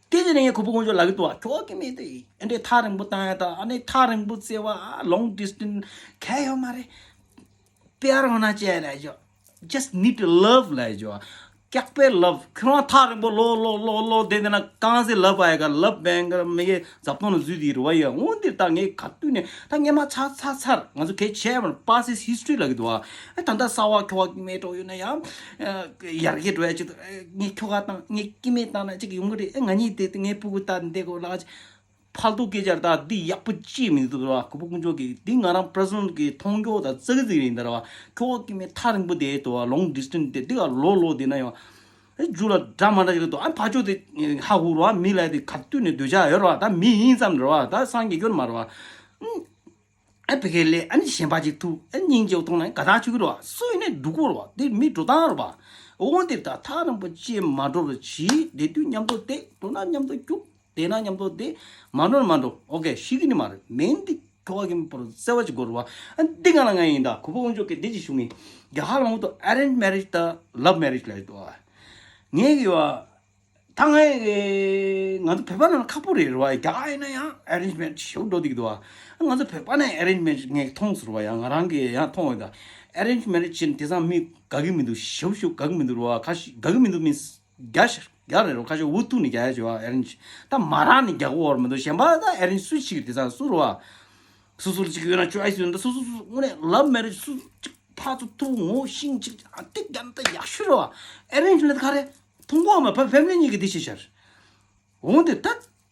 དེ་ནས་ངས་གོ་པོ་དཀོན་མཆོག་ལབ་ཀྱི་འདུག་བ། ཁྱོ་ག་གི་མི་དེ་ཨ་འདྲས་ཐག་རིང་པོ་བཏང་ཡ་ད། ཨ་ནི་ཐག་རིང་པོ་བརྩེ་བ་long distance གལ་ཡོད་མ་རེད། པེར་ཧོ་ན་ཅེ་ལ་ཇོ། Just need to love ལ་ཇོ། ཀྱག་པའི་love། ཁྱོད་རང་ཐག་རིང་པོ་ལོ་ལོ་ལོ་ལོ་དེ་འདི་ན་གང་སེ་love ཨའི་ག་love བེང་ག་མི་གེ་ཛབ་ཏོང་ལ་འཛུལ་དེ་རུ་བ་ཡ། འོན་ཏེ་ད་ངས་ག་དུས་ནས་ད་ངས་མ་ཚར་ཚར་ཚར་ང་ཚོ་གལ་ཆེ་བར་past is history ལ་གི་འདུག་བ། ཨ་ད་ད་ས་བ་ཁྱོ་ག་གི་མེ་ཏོག་ཡོད་ན་ཡང་ཡར་གེ་འགྲོ་ཡ་ཅིག་ངས་ཁྱོ་ག་བཏང་ངས་ཀི་མེ་བཏང་ན་ཅིག་ཡོང་གི་རེད། ཨ་ང་གཉིས་དེ་ངས་ཕྲུ་གུ་ད་འདི་གོ་ལ་ཕལ་དུ་སྐད་ཆ་ད་འདི་ཡག་པོ་ཅིག་མི་འདུག་ར། གོ་པོ་དཀོན་མཆོག་གིས་འདི་ང་རང་personal གི་མཐོང་རྒྱུ་ད་ཙག་ཙིག་ཡིན་ད་ར་བ། ཁྱོ་ག་གི་མི་ཐག་རིང་པོ་དེ་དོ་བ་long distance དེ་འདི་ག་ལོ་ལོ་དེ་ན་ཡོང་། ཨེ་རྒྱུ་ལ་འདྲ་མ་འདྲ་ཞིག་ལ་དོ། ཨ་ཕ་ཆོས་དེ་ཧ་ཧུ་ར་བ། མི་ལ་དེ་ག་དུས་ནས་འདོད་ཆགས་ཡོད་ར་བ། ད་མི་ཡིན་ཙམ་ར་བ། ད་སངས་རྒྱས་སྐྱོན་མ་ར་བ། ཨ་ཕ་གི་ལས་ཨ་ནི་གཞན་པ་ཅིག་ཐུག་ཨ་སྙིང་རྗེ་བོ་མཐོང་ན་དགའ་ཐག་ཆོད་ཀྱི་རེད་བ། སུ་ཡིན་ནའི་སྡུག་གོ་རེད་བ། དེ་མི་འགྲོ་སྟངས་རེད་བ། འོ་འདིར་ད་ཐག་རིང་པོ་ཅིག་མ་འགྲོ་རུ་གྱིས། བསྡད་དུས་མཉམ་དུ་བསྡད། འགྲོ་ན་མཉམ་དུ་རྒྱུག་བསྡད་ན་མཉམ་དུ་བསྡད། མ་འགྲོ་ན་མ་འགྲོ། ཨོ་ཁེ། ཤི་གི་ནི་མ་རེད། མིན་འདི་ཁྱོ་ག་གི་མི་བར་བརྩེ་བ་ཅིག་དགོས་རེད་བ། ཨ་འདི་ང་ལ་ང་ཡིན་ད་གོ་པོ་དཀོན་མཆོག་གིས་འདི་ཅིག་ཞུ་ངེས། རྒྱ་གར་ལ་འོང་དུ་arrange marriage དང་love marriage ལ་ཡོད་དོ། ངས་གི་བ། ད་ངས་ང་ཚོ་བོད་པ་ནང་ལ་ཁག་པོ་རེད་རེད་བ། རྒྱ་གར་ཡིན་ན་ཡང་arrange marriage ཞེ་པོ་འགྲོ་བསྡད་ཀྱི་འདུག་བ། ང་ཚོ་བོད་པ་ནས་arrange marriage ངས་མཐོང་ཟེར་བ། ཡང་ང་རང་གིས་ཡང་མཐོང་ཡོད་ད། arrange marriage བྱས་ནས་དེང་སང་མི་དགའ་གི་མི་འདུག་ཞེ་པོ་ཞེ་པོ་དགའ་གི་མི་འདུག་རེད་བ། ཁ་ཤས་དགའ་གི་མི་འདུག་མིན་རྒྱ་ཤར་རྒྱ་རེད་རོ། ཁ་ཤས་འུ་ཐུག་ནས་རྒྱ་ཡ་བྱེད་བ་arrange། ད་མ་རག་ནས་རྒྱ་གོ་བར་མི་འདུག་གཞན་པ་ད་arrange སུ་ཞིག་དེང་སང་སུ་རེད་བ། སོ་སོ་ལ་ཅིག་ཡོད་ན་choice ཡོད་ན་ད་སོ་སོ་སོ་དངོས་གནས་love marriage སུ་ཅིག་ཕར་ཚུར་ཐུག་ངོ་ཤིང་ཅིག་ཨ་ཏིག་རྒྱ་ན་ད་ཡག་ཤོས་རེད་བ། arrange ལ་ད་ག་རེ། མཐོང་གོ་མ་ཕ་family གཉིས་ཀྱི་དེ་ཤེས་ཤར། འོང་དེ་ད་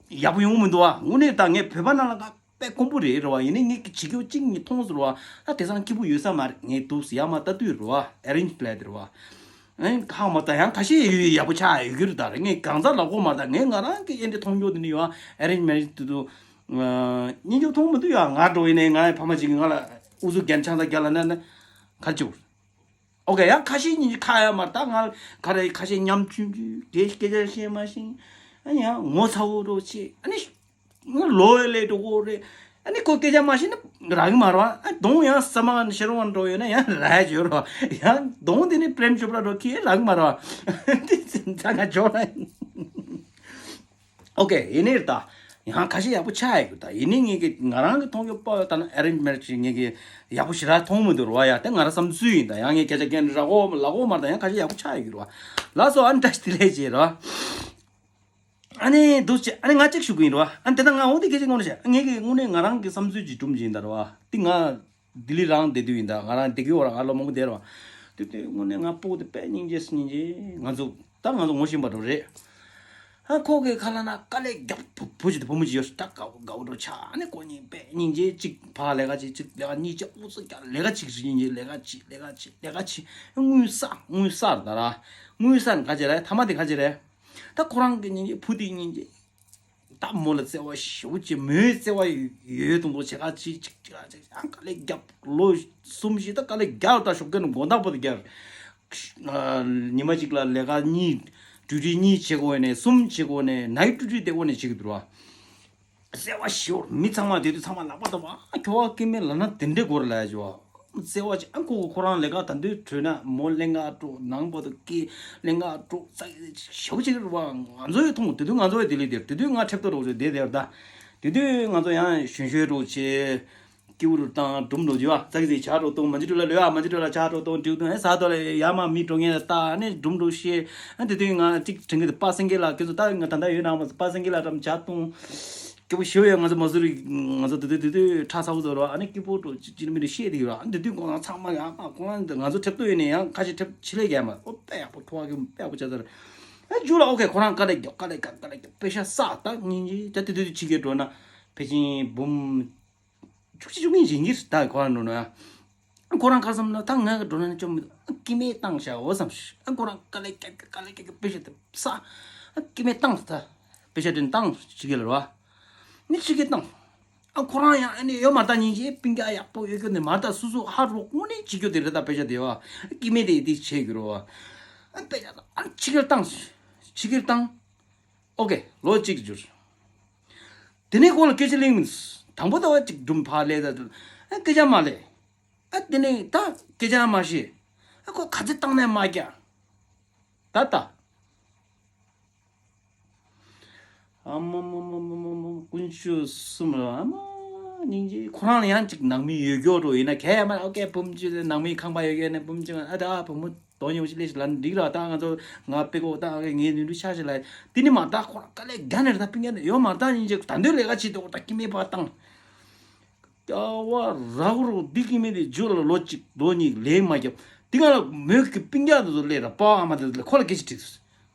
ཡག་པོ་ཡོང་གི་མི་འདུག་བ། དངོས་གནས་ད་ངས་བོད་པ་ནང་ལ་ད་དཔེ་དཀོན་པོ་རེད་རེད་བ། ཡིན་ནའི་ངས་ཀྱི་བྱེད་སྐྱོ་གཅིག་གཉིས་མཐོང་ཟེར་བ། ད་དེང་སང་སྐྱིད་པོ་ཡོད་ས་མ་རེད། ངས་འདུག་ཟེར་ཡ་མ་ལྟ་དུས་རེད་བ། arrange plan དེ་རེད་བ། ཨེ་ཧ་མ་ད་ཡང་ཁ་ཤས་ཡོད་ཡག་པོ་ཆགས་ཡོད་རྒྱུ་རེད། ད་རེད་ངས་གང་ཟག་ལ་གོ་མ་ད་ངས་ང་རང་གི་ཨེ་འདྲ་མཐོང་རྒྱུ་དེ་ནི་ཡོད་ཨ། arrange marriage དེ་དུ་སྙིང་རྗེ་མཐོང་མི་འདུག་ཡ། ང་འགྲོ་ཡིན་ནའི་ང་ཕ་མ་གཅིག་གིས་ང་ལ་ཨུ་ཚུགས་རྒྱན་ཆང་ད་རྒྱ་ལ་ན་ན་ག་ཅིག་ཨོ་ཁེ། ཡང་ཁ་ཤས་ཉིན་ཁ་ཡ་མར་ད་ང་ཁ་རེ་ཁ་ཤས་ཉམ་ཆུང་ཆུང་དེ་སྐད་ཆ་བཤད་མ་ཤེས། ཨ་ཡང་ངོ་ཚ་བོ་རོ་ཆེ། ཨ་ནི་ང་ལོ་ཡ་ལས་འགྲོ་གོ་རེད། ཨ་ནི་ཁོ་སྐད་ཆ་མ་ཤེས་ན་རག་གི་མ་རེད་བ། ཨ་གདོང་ཡང་ས་མ་ཤེར་བ་འགྲོ་ཡོད་ན་ཡང་རག་ཡ་བྱོས་རོ། ཡང་གདོང་དེ་ནི་པྲེམ་ཅོབ་ར་འགྲོ་ཁྱི་རག་གི་མ་རེད་བ། དེ་ཙམ་ཙང་ང་འཇོག་ན་ཡིན། ཨོ་ཁེ། ཡིན་ནའི་ད་ཡང་ཁ་ཤས་ཡག་པོ་ཆགས་ཡོད་གི། ད་ཡིན་ནའི་ངེད་ཀྱི་ང་རང་གི་མཐོང་རྒྱུ་པོ་ད་ནི་arrange marriage ངེད་ཀྱི་ཡག་པོ་ཞེ་དྲག་མཐོང་མི་འདུག་རེད་བ། ཡ་དེ་ང་རང་བསམ་ཚུལ་ཡིན། ད་ཡང་ངས་སྐད་ཆ་རྒན་ར་གོ་ལ་གོ་མར་ད་ཡང་ཁ་ཤས་ཡག་པོ་ཆགས་ཡོད་གི་རེད་བ། ལགས་སོ། ཨ་ནི་བཀྲ་ཤིས་བདེ་ལེགས་བྱེད་རོ། ཨ་ནི་འདུག་ཅེ། ཨ་ནི་ང་གཅིག་ཞུ་གི་ཡིན་རོ། ཨ་ནི་དེ་ད་ང་འོ་དེ་སྐད་ཆ་དངོས་གནས་བཤད་ངེད་ཀྱི་དངོས་གནས་ང་རང་གི་བསམ་ཚུལ་ཅིག་སྒྲུབ་བཞིན་ད་རེད་བ། དེ་ང་ལྡི་ལི་རང་བསྡད་དུས་ཡིན་ད། ང་རང་བསྡད་ཀྱི་ཡོད་ར། ང་ལོ་མང་པོ་བསྡད་ར་བ། དེ་དུས་དངོས་གནས་ང་སྤུ་གུ་དེ་དཔེ་སྙིང་རྗེ་སྙིང་རྗེ། ང་ཚོ་ད་ང་ཚོ་ངོ་ཤེས་པ་འགྲོ་རེད། ཨ་ཁོ་གི་ཁ་ལ་ན་དཀའ་ལས་རྒྱབ་བུ་བུ་ཅིག་དེ་བུ་མོ་ཅིག་ཡོད་ད། དགའ་བོ་དགའ་བོ་འགྲོ་ཆ། ཨ་ནི་ཁོ་གཉིས་དཔེ་སྙིང་རྗེ། གཅིག་ཕ་ལས་ཀ་བྱེད། གཅིག་ལས་ཀ་གཉིས་བྱེད། ཨུ་ཚུགས་རྒྱག་ལས་ཀ་བྱེད། སྙིང་རྗེ། ལས་ཀ་བྱེད། ལས་ཀ་བྱེད། ལས་ཀ་བྱེད། དངུལ་བསགས། དངུལ་བསགས་ད་ར། དངུལ་བསགས་ནི་ག་བྱེད་རེད། ཐ་མ་དེ་ག་བྱེད་རེད། ད་ཁོ་རང་གི་སྙིང་རྗེ། བུ་དེའི་སྙིང་རྗེ། ད་མོ་ལ་བརྩེ་བ་ཞེ་པོ་ཅིག་མོའི་བརྩེ་བ་ཡོད་དུ་འདུག་བྱེད་ཀ་ཅིག་ཅིག་ཅིག་ཅིག་ཡང་དཀའ་ལས་རྒྱབ། ལོ་གསུམ་བཞི་ད་དཀའ་ལས་རྒྱབ། ད་ཞོགས་ཀས་ནས་དགོང་དག་བར་དུ་རྒྱབ། ཉི་མ་གཅིག་ལ་ལས་ཀ་གཉིས། ཌིའུ་ཊི་གཉིས་བྱེད་དགོས་ནས་གསུམ་བྱེད་དགོས་ནས་ནའིཊ་ཌིའུ་ཊི་དེ་དགོས་ནས་བྱེད་ཀྱི་འདུག་ར། བརྩེ་བ་ཞེ་པོ། མི་ཚང་མ་དེ་དུས་ཚང་མ་ལག་པ་བརྡབ་པ། ཨ་ཁྱོ་ག་སྐྱེ་དམན་ལབ་ན་དེ་འདྲའི་སྐོར་ལ་ཡ་བྱེད་བ། བརྩེ་བ་ཅིག་ཨ་ཁོ་ཁོ་རང་ལས་ཀ་ད་འདོད་གྲོལ་ན་མོ་ལེན་ག་འགྲོ། ནང་པ་དུ་སྐྱེ་ལེན་ག་འགྲོ། ཙག་ཞེ་པོ་ཅིག་རེད་བ། ང་ཚོ་ཡི་མཐོང་། དེ་དུས་ང་ཚོ་ཡི་དེ་ལས་དེར་དེ་དུས་ང་ཁྲེབ་ཏོ་རོགས་བྱེད་དེ་དེར་ད། དེ་དུས་ང་ཚོ་ཡང་གཞོན་གཞོན་རོགས་བྱེད། སྐྱིད་པོ་རུ་བཏང་། སྒྲུང་འགྲོ་རྒྱུ་བ། ཙག་ཙིག་ཇ་འགྲོ་བཏང་། མ་ཇི་ཏུ་ལ་ལོས་ཨ། མ་ཇི་ཏུ་ལ་ཇ་འགྲོ་བཏང་། འགྲིག་དང་ཨེ་ཟ་དོ་ལ་ཡ་མ་མི་འགྲོ་ངེས་ལ་ལྟ། ཨ་ནི་སྒྲུང་འགྲོ་བཤད། ཨ་དེ་དུས་ང་གཅིག་དྲན་གི་འདུག་པ་སེང་གེ་ལ་ཁྱེད་ཚོ་ད་ང་ད་ལྟ་ཡོད་ནའང་མ་པ་སེང་གེ་ལ་ཀྲམ་ཇ་བཏང་། སྐྱིད་པོ་ཞེ་པོ་ཡོད། ང་ཚོ་མ་སུ་རི་ང་ཚོ་དེ་དུས་དེ་དུས་ཁྲ་ཚ་བོ་ཚོ་རོ། ཨ་ནི་སྐྱིད་པོ་འགྲོ་ཅི་ཅི་ནི་མི་ནི་བཤད་དེ་ཡོད་ར། ཨ་དེ་དུས་ཁོང་ཚང་མ་ཡང་ཨ་ཁོང་ང་ཚོ་ཁྲེབ་ཏོ་ཡོད་ནས་ཡང་ཁ་ཤས་ཁྲེབ་ཆི་ལས་རྒྱལ་མ། ཨོ་དཔེ་ཡག་པོ། ཁོ་བ་གི་དཔེ་ཡག་པོ་ཆ་ཚར། ཨ་ཇུ་ལ་ཨོ་ཁེ་ཁོ་རང་དཀའ་ལས་རྒྱོབ། དཀའ་ལས་རྒྱོབ། དཀའ་ལས་རྒྱོབ། པེ་ཤ་བསགས། ད་སྙིང་རྗེ། ད་དེ་དུས་དུས་ཕྱི་རྒྱལ་འགྲོ་ན་ཕལ་ཆེར་འབུམ་བཅུ་གཅིག་བཅུ་གཉིས་ཡིན་གྱི་རེད། ད་ཁོ་རང་འགྲོ་ན་ཡང་ཁོ་རང་ཁ་བསམ་ན་ད་ང་གི་འགྲོ་ན་ནི་ཅོ་མི་འདུག་ཨ་སྐྱེ་དམན་བཏང་བཞག་འོ་བསམ་ཤི། ཨ་ཁོ་རང་དཀའ་ལས་རྒྱོབ་རྒྱོབ། དཀའ་ལས་རྒྱོབ་རྒྱོབ། པེ་ཤ་དེ་བསགས། ཨ་སྐྱེ་དམན་བཏང་ད། པེ་ཤ་དེ་བཏང་ཕྱི་རྒྱལ་ལ་རེད་བ། ནི་ཕྱི་རྒྱལ་བཏང་། ཨ་ཁོ་རང་ཡང་ཨ་ནི་ཡོད་མ་རེད་ད། སྙིང་རྗེ། སྤུན་ཀྱག་ཡག་པོ་ཡོད་རྒྱུ་ནི་མ་རེད་ད། སོ་སོ་ཧ་རོགས་དངོས་གནས་བྱེད་རྒྱུ་དེ་རེད་ད། པེ་ཤ་དེ་བ། སྐྱེ་དམན་དེ་དེ་བྱེད་དགོས་རེད་བ། ཨ་པེ་ཤ་ད་ཨ་ཕྱི་རྒྱལ་བཏང་། ཕྱི་རྒྱལ་བཏང་། ཨོ་ཁེ་ལོ་གཅིག་འགྱུར། དེ་ནས་ཁོང་ལ་སྐད་ཆ་གླེང་མི་འདུག་དང་པོ་ད་བ་གཅིག་སྒྲུང་ཕར་ལས་ད། ཨ་སྐད་ཆ་མ་ལས། ཨ་དེ་ནས་ད་སྐད་ཆ་མ་བཤད། ཨ་ཁོ་ག་ཚོད་བཏང་ནས་མ་རྒྱག་ད་ད། ཨ་མ་མ་མ་མ་མ་མ། དཀོན་མཆོག་གསུམ་ལ། ཨ་མ་སྙིང་རྗེ། ཁོ་རང་ལ་ཡང་ཅིག་ནང་མི་ཡོད་རྒྱུ་འགྲོ་ཡིན་ན་གལ་ཡང་མ། ཨོ་ཁེ་བུ་མོ་ཅིག་ནང་མི་ཁང་པ་ཡོད་རྒྱུ་ནས་བུ་མོ་ཅིག་ཨ་ད་བུ་མོ་དོ་ཉོ་ཞིག་ལས་ཞིག་ལ་འགྲིག་ར། ད་ང་ཚོ་ང་དཔེ་ཁོ་ད་ཨ་ངའི་ནུས་འདུ་ཆ་ཞིག་ལ། དེ་ནི་མ་ད་ཁོ་རང་དཀའ་ལས་རྒྱག་ནས་ད་སྤུན་ཀྱག་ནས་ཡོད་མ་ད་སྙིང་རྗེ། ད་འདོད་ལས་ཀ་བྱེད་དོ་ད་སྐྱེ་དམན་ཕར་བཏང་། ཀྱ་བ་ར་གུ་རུ་འདི་སྐྱེ་དམན་དེ་རྒྱུ་ལ་ལོ་གཅིག་ལོ་གཉིས་ལས་མ་རྒྱབ། དེ་ག་ལ་མོས་ཀྱི་སྤུན་ཀྱག་དེ་ཚོ་སླེབས་ར། པ་ཨ་མ་དེ་ཚོ་སླེབས། ཁོ་ལ་སྐད་ཆ་དྲིས་སོང་།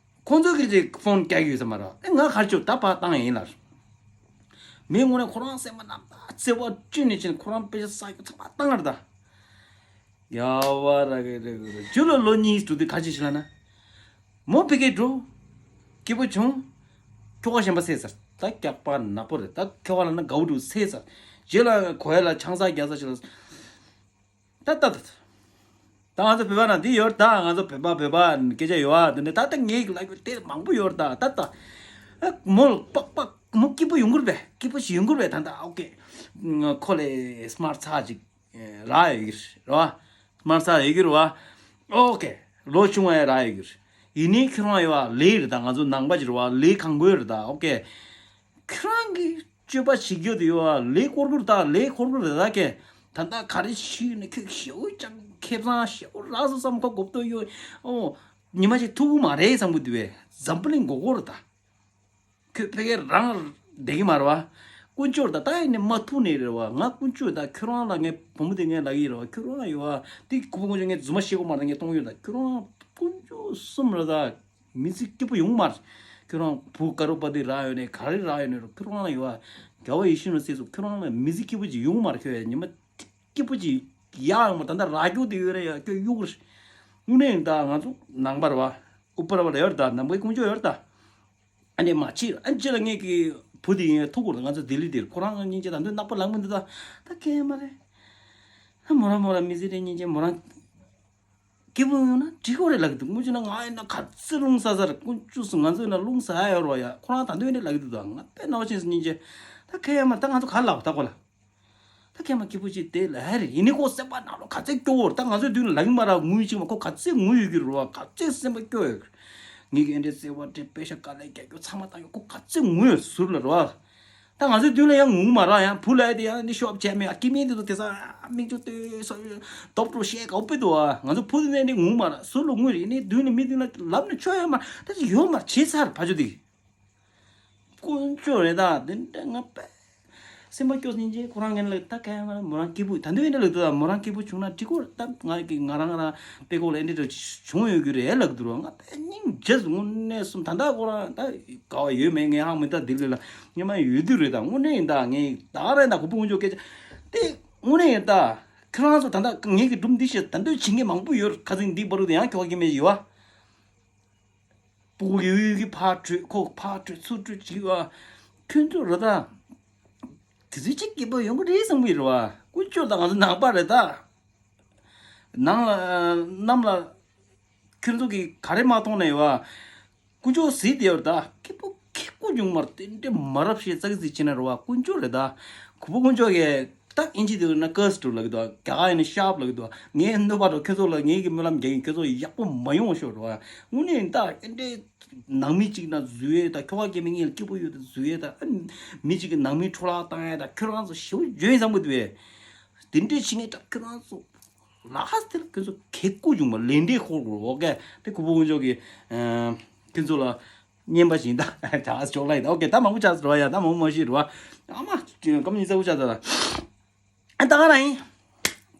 ཁོང་ཚོ་གིས་ཀྱི་ཕོན་རྒྱག་གི་ཡོད་ས་མ་རེད། ཨེ་ང་ག་རེ་བྱེད། ད་ཕར་བཏང་ཡིན་ལ། མོའི་ངོས་ནས་ཁོ་རང་སེམས་པ་ནང་ད་བརྩེ་བ་བསྐྲུན་ནས་བྱས་ནས་ཁོ་རང་པེ་ཤ་བསགས་རྒྱུ་ཚང་མ་བཏང་ར་ད། ཡ་བ་ར་གི་རེ་གི་རེ། རྒྱུ་ལ་ལོ་གཉིས་འགྲོ་དུས་ག་ཅི་ཞིག་ལ་ན། མོ་ཕ་གིར་འགྲོ། སྐྱིད་པོ་བྱུང་། ཁྱོ་ག་གཞན་པ་བསད་ཚར། ད་སྐྱག་པ་ནག་པོ་རེད། ད་ཁྱོ་ག་ལ་ན་དགའ་བོ་འགྲོ་བསད་ཚར། རྗེས་ལ་གོ་ཡ་ལ་ཆང་ས་རྒྱག་ས་ཞིག་ལ། ད་ད་ད། ད་ང་ཚོ་བོད་པ་ན་འདི་ཡོད་ད། ང་ཚོ་བོད་པ་བོད་པ་སྐད་ཆ་ཡོད་ཨ། འདི་ནས་ད་ལྟ་ངའི་ལ་དེ་མང་པོ་ཡོད་ད། ད་ད། ཨ་མོ་ལ་པག་པག་མོ་སྐྱིད་པོ་ཡོང་གི་རེད་པས། སྐྱིད་པོ་ཞིག་ཡོང་གི་རེད་པས། ད་ད་ཨོ་ཁེ། ཁོ་ལས་སྨར་ཚ་ཅིག་རག་ཡོད་ཀྱི་རེད་བ། སྨར་ཚ་ཡོད་ཀྱི་རེད་བ། ཨོ་ཁེ། ལོ་ཆུང་བ་ཡང་རག་ཡོད་ཀྱི་རེད། ཡིན་ནའི་ཁྱོད་རང་ཡོད་བ་ལས་རེད་ད། ང་ཚོ་ནང་པ་ཅིག་རེད་བ། ལས་གང་དགོས་རེད་ད། ཨོ་ཁེ། ཁྱོད་རང་གིས་སྤྱོད་པ་བྱེད་རྒྱུ་དེ་ཡོད་བ། ལས་འཁོར་གྱི་རེད་ད། ལས་འཁོར་གྱི་རེད་ད། ཁེ། ད་ལྟ་ག་རེ་ཞུས་ནས་ཁྱོད་ཞེ་པོ་ཅང་ཁེ་བཟང་ཞེ་པོ་རག་སོང་བསམ། ཁོ་གོ་བསྡད་ཡོད། ཨོ། ཉི་མ་ཞིག་ཐུག་གི་མ་རེད་བསམ་གྱི་འདུག་པས། འཛམ་བུ་གླིང་མགོ་སྐོར་རེད་ད། ཁོས་ཕ་གིར་རང་བསྡད་ཀྱི་མ་རེད་བ། དཀོན་མཆོག་ད་ད་ཡིན་ནས་མ་ཐུག་ནས་རེད་བ། ང་དཀོན་མཆོག་ད་ཁྱོད་རང་ལ། ངའི་བུ་མོ་དེ་ངས་ལབ་ཀྱི་ཡིན་རེད་བ། ཁྱོད་རང་ཡོད་བ། དེ་ཁོ་བོ་དཀོན་མཆོག་ངས་རྫུན་མ་བཤད་ཀྱི་མ་རེད། ངས་གཏོང་ཡོད་ད། ཁྱོད་རང་དཀོན་མཆོག་གསུམ་རེད་ད། མི་ཚེ་སྐྱིད་པོ་ཡོང་མ་རེད། ཁྱོད་རང་བུ་ཀ་རོ་པ་ཏི་རག་ཡོད་ནས་ག་རེ་རག་ཡོད་ནས་རེད། ཁྱོད་རང་ལ་ཡོད་བ། རྒྱལ་བ་ཡེ་ཤེས་མ་སྲིད་སོ། ཁྱོད་རང་ལ་མི་ཚེ་སྐྱིད་པོ་ཅིག་ཡོང་མ་རེད། ཁྱོད་ཉི་མ་སྐྱིད་པོ་ཅིག་ཡག་ཡོང་མ། ད་ལྟ་རག་རྒྱུ་དེ་ཡོད་རེད་ཡ། ཁྱོད་གཡུག་རེད། དངོས་གནས་ཡིན་ད། ང་ཚོ་ནང་པ་རེད་བ། ཨུ་པ་ར་བ་ལ་ཡོད་རེད་ད། ནང་པའི་དཀོན་མཆོག་ཡོད་རེད་ད། ཨ་ནི་མ་ཕྱིར་ཨ་ཅེ་ལ་ངེད་ཀྱི་བུ་དེ་ཡིན་ཐུག་གོ་རེད། ང་ཚོ་ལྡི་ལི་དེར། ཁོ་རང་ང་སྙིང་རྗེ་ད་འདོད་ནག་པོ་ལངས་མི་འདུག་ད། ད་ཁེ་མ་རེད། ཨ་མོ་རང་མོ་རང་མི་ཚེ་རེ་སྙིང་རྗེ་མོ་རང་སྐྱིད་པོ་ཡོང་ན་འགྲིག་གོ་རེད་ལབ་ཀྱི་འདུག་དངོས་བྱས་ན་ང་ཡིན་ན་ག་ཚོད་རླུང་ཟ་ཟ་རེད། དཀོན་མཆོག་གསུམ། ང་ཚོ་ཡིན་ན་རླུང་ཟ་ཡ་ཡོད་རེད་བ་ཡ། ཁོ་རང་ད་འདོད་ནས་ལབ་ཀྱི་འདུག་ད་ང་དཔེ་ནག་པོ་ཕྱིན་སོང་སྙིང་རྗེ། ད་ཁེ་ཡ་མ་ད་ང་ཚོ་ག་ལབ་ད་ཁོ་ལ། ད་ཁེ་མ་སྐྱིད་པོ་ཅིག་དེ་ལ་ཧ་རེད། ཡིན་ནི་ཁོ་སེམས་པ་ནང་ལོགས་ག་ཚོད་སྐྱོ་བོ་རེད། ད་ང་ཚོའི་མདུན་ལ་ལབ་ཀྱི་མ་རེད། ངུ་ཡི་ཅིག་མ། ཁོ་ག་ཚོད་ངུ་ཡོད་ཀྱི་རེད་བ། ག་ཚོད་སེམས་པ་སྐྱོ་ཡོད་ཀྱི་རེད། ངེད་ཀྱི་ཨེ་འདྲའི་བརྩེ་བ་སྤྲད། པེ་ཤ་དཀའ་ལས་རྒྱག་རྒྱུ་ཚང་མ་བཏང་ཡོད། ཁོ་ག་ཚོད་ངུ་ཡོད་ཟུར་ལ་རེད་བ། ད་ང་ཚོའི་མདུན་ལ་ཡང་ངུ་མ་རེད། ཡང་བུ་ལ་དེ་ཡང་ནི་ཤོབ་བྱས་མེད། སྐྱེ་དམན་དེ་ཚོ་དེ་ས་མིག་ཆུ་ཏོས་སོ་དོབ་འགྲོ་བཤད་དགའ་པོ་འདུག་ཨ། ང་ཚོ་བུ་དེ་ནས་ནི་ངུ་མ་རེད། ཟུར་ལ་ངུ་རེད། ནི་མདུན་ལ་མི་དེ་ལ་ལབ་ནི་ཆོ་ཡོད་མ་རེད། ད་ཡོད་མ་རེད། བྱས་ཚར་ཕ་ཆོ་དེ། དཀོན་མཆོག་རེད་ད། དེ་འདྲ་ང་པས་སེམས་པ་སྐྱོ་སྙིང་རྗེ། ཁོ་རང་ངན་ལ་ད་ག་ཡང་མ་རེད། མོ་རང་སྐྱིད་པོ་ད་འདོད་ཡིན་འདྲ་ལབ་འདུག་ད། མོ་རང་སྐྱིད་པོ་བྱུང་ན་འགྲིག་གོ་རེད། ད་ང་གི་ང་རང་ང་རང་དཔེ་ཁོག་ལ་ཨེ་འདྲ་འདྲ་བྱུང་ཡོད་རྒྱུ་རེད་ལབ་འདུག་རོ། ང་པས་སྙིང་རྗེ་སོང་། དངོས་གནས་སོང་། ད་ལྟ་ཁོ་རང་ད་དགའ་བ་ཡོད་མེད་ངས་ཧ་མི་ད། ལྡི་ལི་ལ་སྔོན་མ་ཡོད་དུས་རེད་ད། དངོས་གནས་ཡིན་ད། ངས་ད་རེད་ད། གོ་བོ་ངུ་ཅོག་སྐད་ཆ་དེ་དངོས་གནས་ཡིན་ད། ཁྱོད་རང་ཚོ་ད་ལྟ་ངེད་ཀྱི་སྒྲུང་འདི་བཤད་ད་འདོད་བྱེད་མཁན་མང་པོ་ཡོད། ཁ་སང་འདི་བར་དུ་ཡང་ཁྱོ་ག་སྐྱེ་དམན་ཡོད་བ། སྤུ་གུ་ཡོད་ཡོད་ཀྱི་ཕར་བྲོས། ཁོ་ཕར་བྲོས་ཚུར་བྲོས་བྱེད་ཀྱི་བ། ཁྱོད་ཚོ་རེད་ད། དེ་ཚོ་ཅིག་སྐྱིད་པོ་ཡོང་གི་རེད་བསམ་གྱི་རེད་བ། དཀོན་མཆོག་ད་ང་ཚོ་ནང་པ་རེད་ད། ནང་ལ་གནམ་ལ་ཁྱོད་ཚོ་གིས་ག་རེ་མ་མཐོང་ནས་བ། དཀོན་མཆོག་ཟེར་དེ་ཡོད་ད། སྐྱིད་པོ་ཁེ་ཀོ་ཉུང་མར་དེ་འདྲ་མ་རབས་ཤེས་ཙག་ཙིག་བྱེད་ན་རེད་བ། དཀོན་མཆོག་རེད་ད། གུ་པོ་དཀོན་མཆོག་གིས་ད་ཨིན་ཇི་དེ་ན་ཀར་སི་ཌི་ལབ་ཀྱི་འདུག་རྒྱ་གར་ཡིན་ན་ཤརབ་ལབ་ཀྱི་འདུག་ངའི་གནོད་པ་འགྲོ། ཁྱོད་ཚོ་ལ་ངའི་གི་སྨོན་ལམ་རྒྱག་གིན། ཁྱོད་ཚོ་ཡག་པོ་མ་ཡོང་ཤོག་རེད་བ། དངོས་གནས་ཡིན་ད། ཨེ་འདྲའི་ནང་མི་གཅིག་ན་བཟོས་ད། ཁྱོ་ག་སྐྱེ་དམན་ངེད་ལ་སྐྱིད་པོ་ཡོད་ད་བཟོས་ད། ཨ་མི་གཅིག་གི་ནང་མི་འཕྲོ་བརླག་བཏང་ཡ་ད། ཁྱོད་རང་ཚོ་ཞེ་པོ་འཇོན་བཟང་པོ་འདུག་བས། དེ་འདྲའི་ཕྱི་ངན་དྲག་ཁྱོད་རང་ཚོ་ལ་ཧ་སྟེར། ཁྱོད་ཚོ་ཁེ་ཀོ་བྱུང་བ་ལས་འབྲས་ཁོར་དགོས། ཨོ་ཀེ། དེ་གུ་པོ་དཀོན་མཆོག་གིས་ཁྱོད་ཚོ་ལ་བརྙན་པ་བཞིན་ད་ཇག་ཅོག་ལ་ཡིན་ད། ཨོ་ཀེ། ད་མང་པོ་ཆགས་སོང་བ་ཡ། ད་མང་པོ་མ་ཤེས་རེད་བ། ཨ་མ་སྐམ་ཉི་ཚ་བོ་ཆགས་ད་ད། ཨ་ད་ག་རང་ཡིན།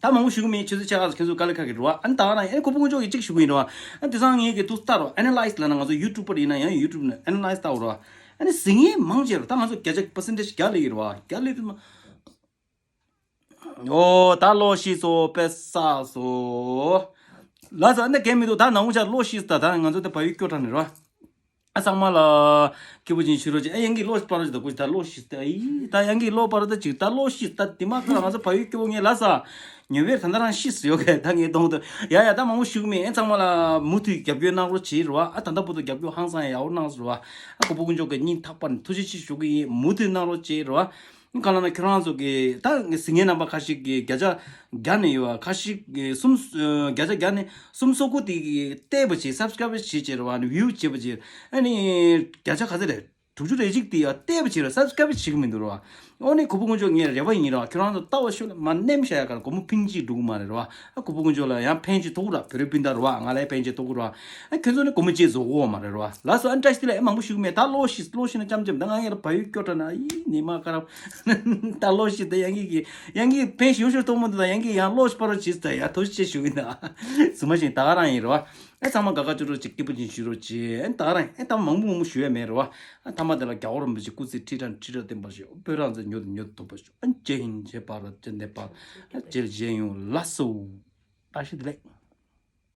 ད་མང་པོ་ཞུ་གི་མེད། ཆུ་ཚོད་ཕྱེད་ཀ་ཙམ་ཁྱེད་ཚོ་དཀའ་ལས་ཁག་གི་རེད་བ། ཨ་ནི་ད་ག་རང་ཡིན། ཨ་ནི་ཁོ་ཕྲུ་གུ་མཆོག་གིས་གཅིག་ཞུ་གི་ཡིན་རེད་བ། ཨ་ནི་དེང་སང་ངེད་ཀྱི་ཐུགས་ལྟ་རོགས། ཨེ་ན་ལའི་སི་ལབ་ན་ང་ཚོ་ཡུ་ཊུབ་པར་ཡིན་ན་ཡང་ཡུ་ཊུབ་ནས་ཨེ་ན་ལའི་སི་ལྟ་འོ་རེད་བ། ཨ་ནི་གཟིགས་མཁན་མང་ཆེ་རེད། ད་ང་ཚོ་བརྒྱ་ཆ་པར་སེན་ཊེ་ཇི་བརྒྱ་སླེབས་ཡོད་རེད་བ། བརྒྱ་སླེབས་དུས་མ། ཨོ་ད་ལོ་ཤི་སོ་པེ་ས་སོ། ལ་ས་འདི་གས་མི་འདུག་ད་ནང་ཆ་ལོ་ཤི་སོ། ད་ད་ང་ཚོ་ད་བལ་ཡུལ་སྐྱོ་དྲགས་ནས་རེད་བ། ཨ་ཚང་མ་ལ་སྐྱིད་པོ་ཅིག་ཞུ་རོགས་བྱེད། ཨ་ཡང་གི་ལོ་ཤི་པ་རོ་ཅིག་ད་ཀུ་ཅི་ད་ལོ་ཤི་སོ། ཨི་ད་ཡང་གི་ལོ་པ་རོ་ད་ཅིག་ད་ལོ་ཤི་སོ། ད་དེ་མ་ཁ་ང་ཚོ་བལ་ཡུལ་སྐྱོ་བོ་ངས་ལ་ས་ཉོ་བེར་ད་ད་རང་ཤི་སོ་ཡོད་གས། ད་ངས་གཏོང་དུ་ཡ་ཡ་ད་མང་པོ་ཞུ་གི་མེད། ཨ་ཚང་མ་ལ་མུ་མཐུད་རྒྱབ་སྐྱོར་གནང་རོགས་བྱེད་རེད་བ། ཨ་ད་ད་བར་དུ་རྒྱབ་སྐྱོར་ཧང་སང་ཡག་པོ་གནང་སོང་རེད་བ། ཨ་ཁོ་ཕྲུ་གུ་མཆོག་གི་སྙིང་ཐག་པ་ནས་ཐུགས་རྗེ་ཆེ་ཞུ་གི་ཡིན། མུ་མཐུད་གནང་རོགས་བྱེད་རེད་བ། གང་ལབ་ན་ཁྱོད་རང་ཚོ་གི་ད་ངའི་གཟིགས་མཁན་རྣམ་པ་ཁ་ཤས་ཀྱིས་བརྒྱ་ཆ་བརྒྱ་ནས་ཡོད་བ། ཁ་ཤས་ཀྱིས་གསུམ་བརྒྱ་ཆ་བརྒྱ་ནས་གསུམ་སོ་དགུ་དེ་གིས་བལྟས་པ་བྱེད། སབ་སི་ཀ་རབ་བྱེད་བྱེད་རེད་བ། ཨ་ནི་བིའུ་བྱེད་པ་བྱེད། ཨ་ནི་བརྒྱ་ཆ་ག་ཚོད་རེད། དྲུག་ཅུ་རེ་གཅིག་དེ་ཡང་བལྟས་པ་བྱེད་རེད། སབ་སི་ཀ་རབ་བྱེད་ཀྱི་མི་འདུག་རེད་བ། ཨོ་ནི་ཁོ་ཕྲུ་གུ་མཆོག་ངའི་རེ་བ་ཡིན་རེད་བ། ཁྱོད་རང་ཚོ་ལྟ་བ་ཤོད་ལ་མ་ནེམ་ཤ་ཡ་གར་སྒོར་མོ་ཕིང་གཅིག་འགྲོ་གི་མ་རེད་རེད་བ། ཨ་ཁོ་ཕྲུ་གུ་མཆོག་ལ་ཡང་ཕན་ཅིག་ཐོགས་ར། བོད་རིགས་སྤུན་ཟླ་རེད་བ། ང་ལ་ཕན་ཅིག་ཐོགས་ར། ཨ་ཁྱོད་ཚོ་ནི་སྒོར་མོ་ཅིག་བཟོ་གོ་མ་རེད་རེད་བ། ལགས་སོ། ཨ་བཀྲ་ཤིས་བདེ་ལེགས། ཨ་མང་པོ་ཞུ་གི་མེད། ད་ལོ་ཤི་ལོ་ཤི་ན་ཅམ་ཅམ། ད་ང་ངེད་ལ་བལ་ཡུལ་སྐྱོ་དྲགས་ན་ཨི་ནི་མ་ཁ་རབ། ད་ལོ་ཤི་ད་ཡང་གི་གི་ཡང་གི་ཕན་ཞུ་ཞུ་གཏོང་མི་འདུག་ད་ཡང་གི་ཡང་ལོ་ཤི་པ་རོ་ཅིག་ད་ཡ་ཐུགས་རྗེ་ཆེ་ཞུ་གི་ན་ཟུ་མ་ཞིག་ད་ག་རང་ཡིན་རེད་བ། ཨ་ཚང་མ་དགའ་དགའ་སྤྲོ་སྤྲོ་ཅིག་སྐྱིད་པོ་ཅིག་ཞུ་རོགས་བྱེད། ཨ་ད་ག་རང་ཨ་ད་མང་པོ་མང་པོ་ཞུ་ཡ་མེད་རེད་བ། ཨ་ཐ་མ་དེ་ལ་རྒྱལ་བ་རིན་པོ་ཆེ་སྐུ་ཚེ་ཁྲི་ཕྲག་ཁྲི་ཕྲག་བརྟན་པར་ཤོག་བོད་རང་བཙན་མྱུར་དུ་མྱུར་དུ་ཐོབ་པར་ཤོག་ཨ་ཇེ་ཧིན་ཇེ་བྷ་རད་ཇེ་ནེ་པཱལ། ཨ་རྗེས་ལ་མཇལ་ཡོང་། ལགས་སོ། བཀྲ་ཤིས་བདེ་ལེགས།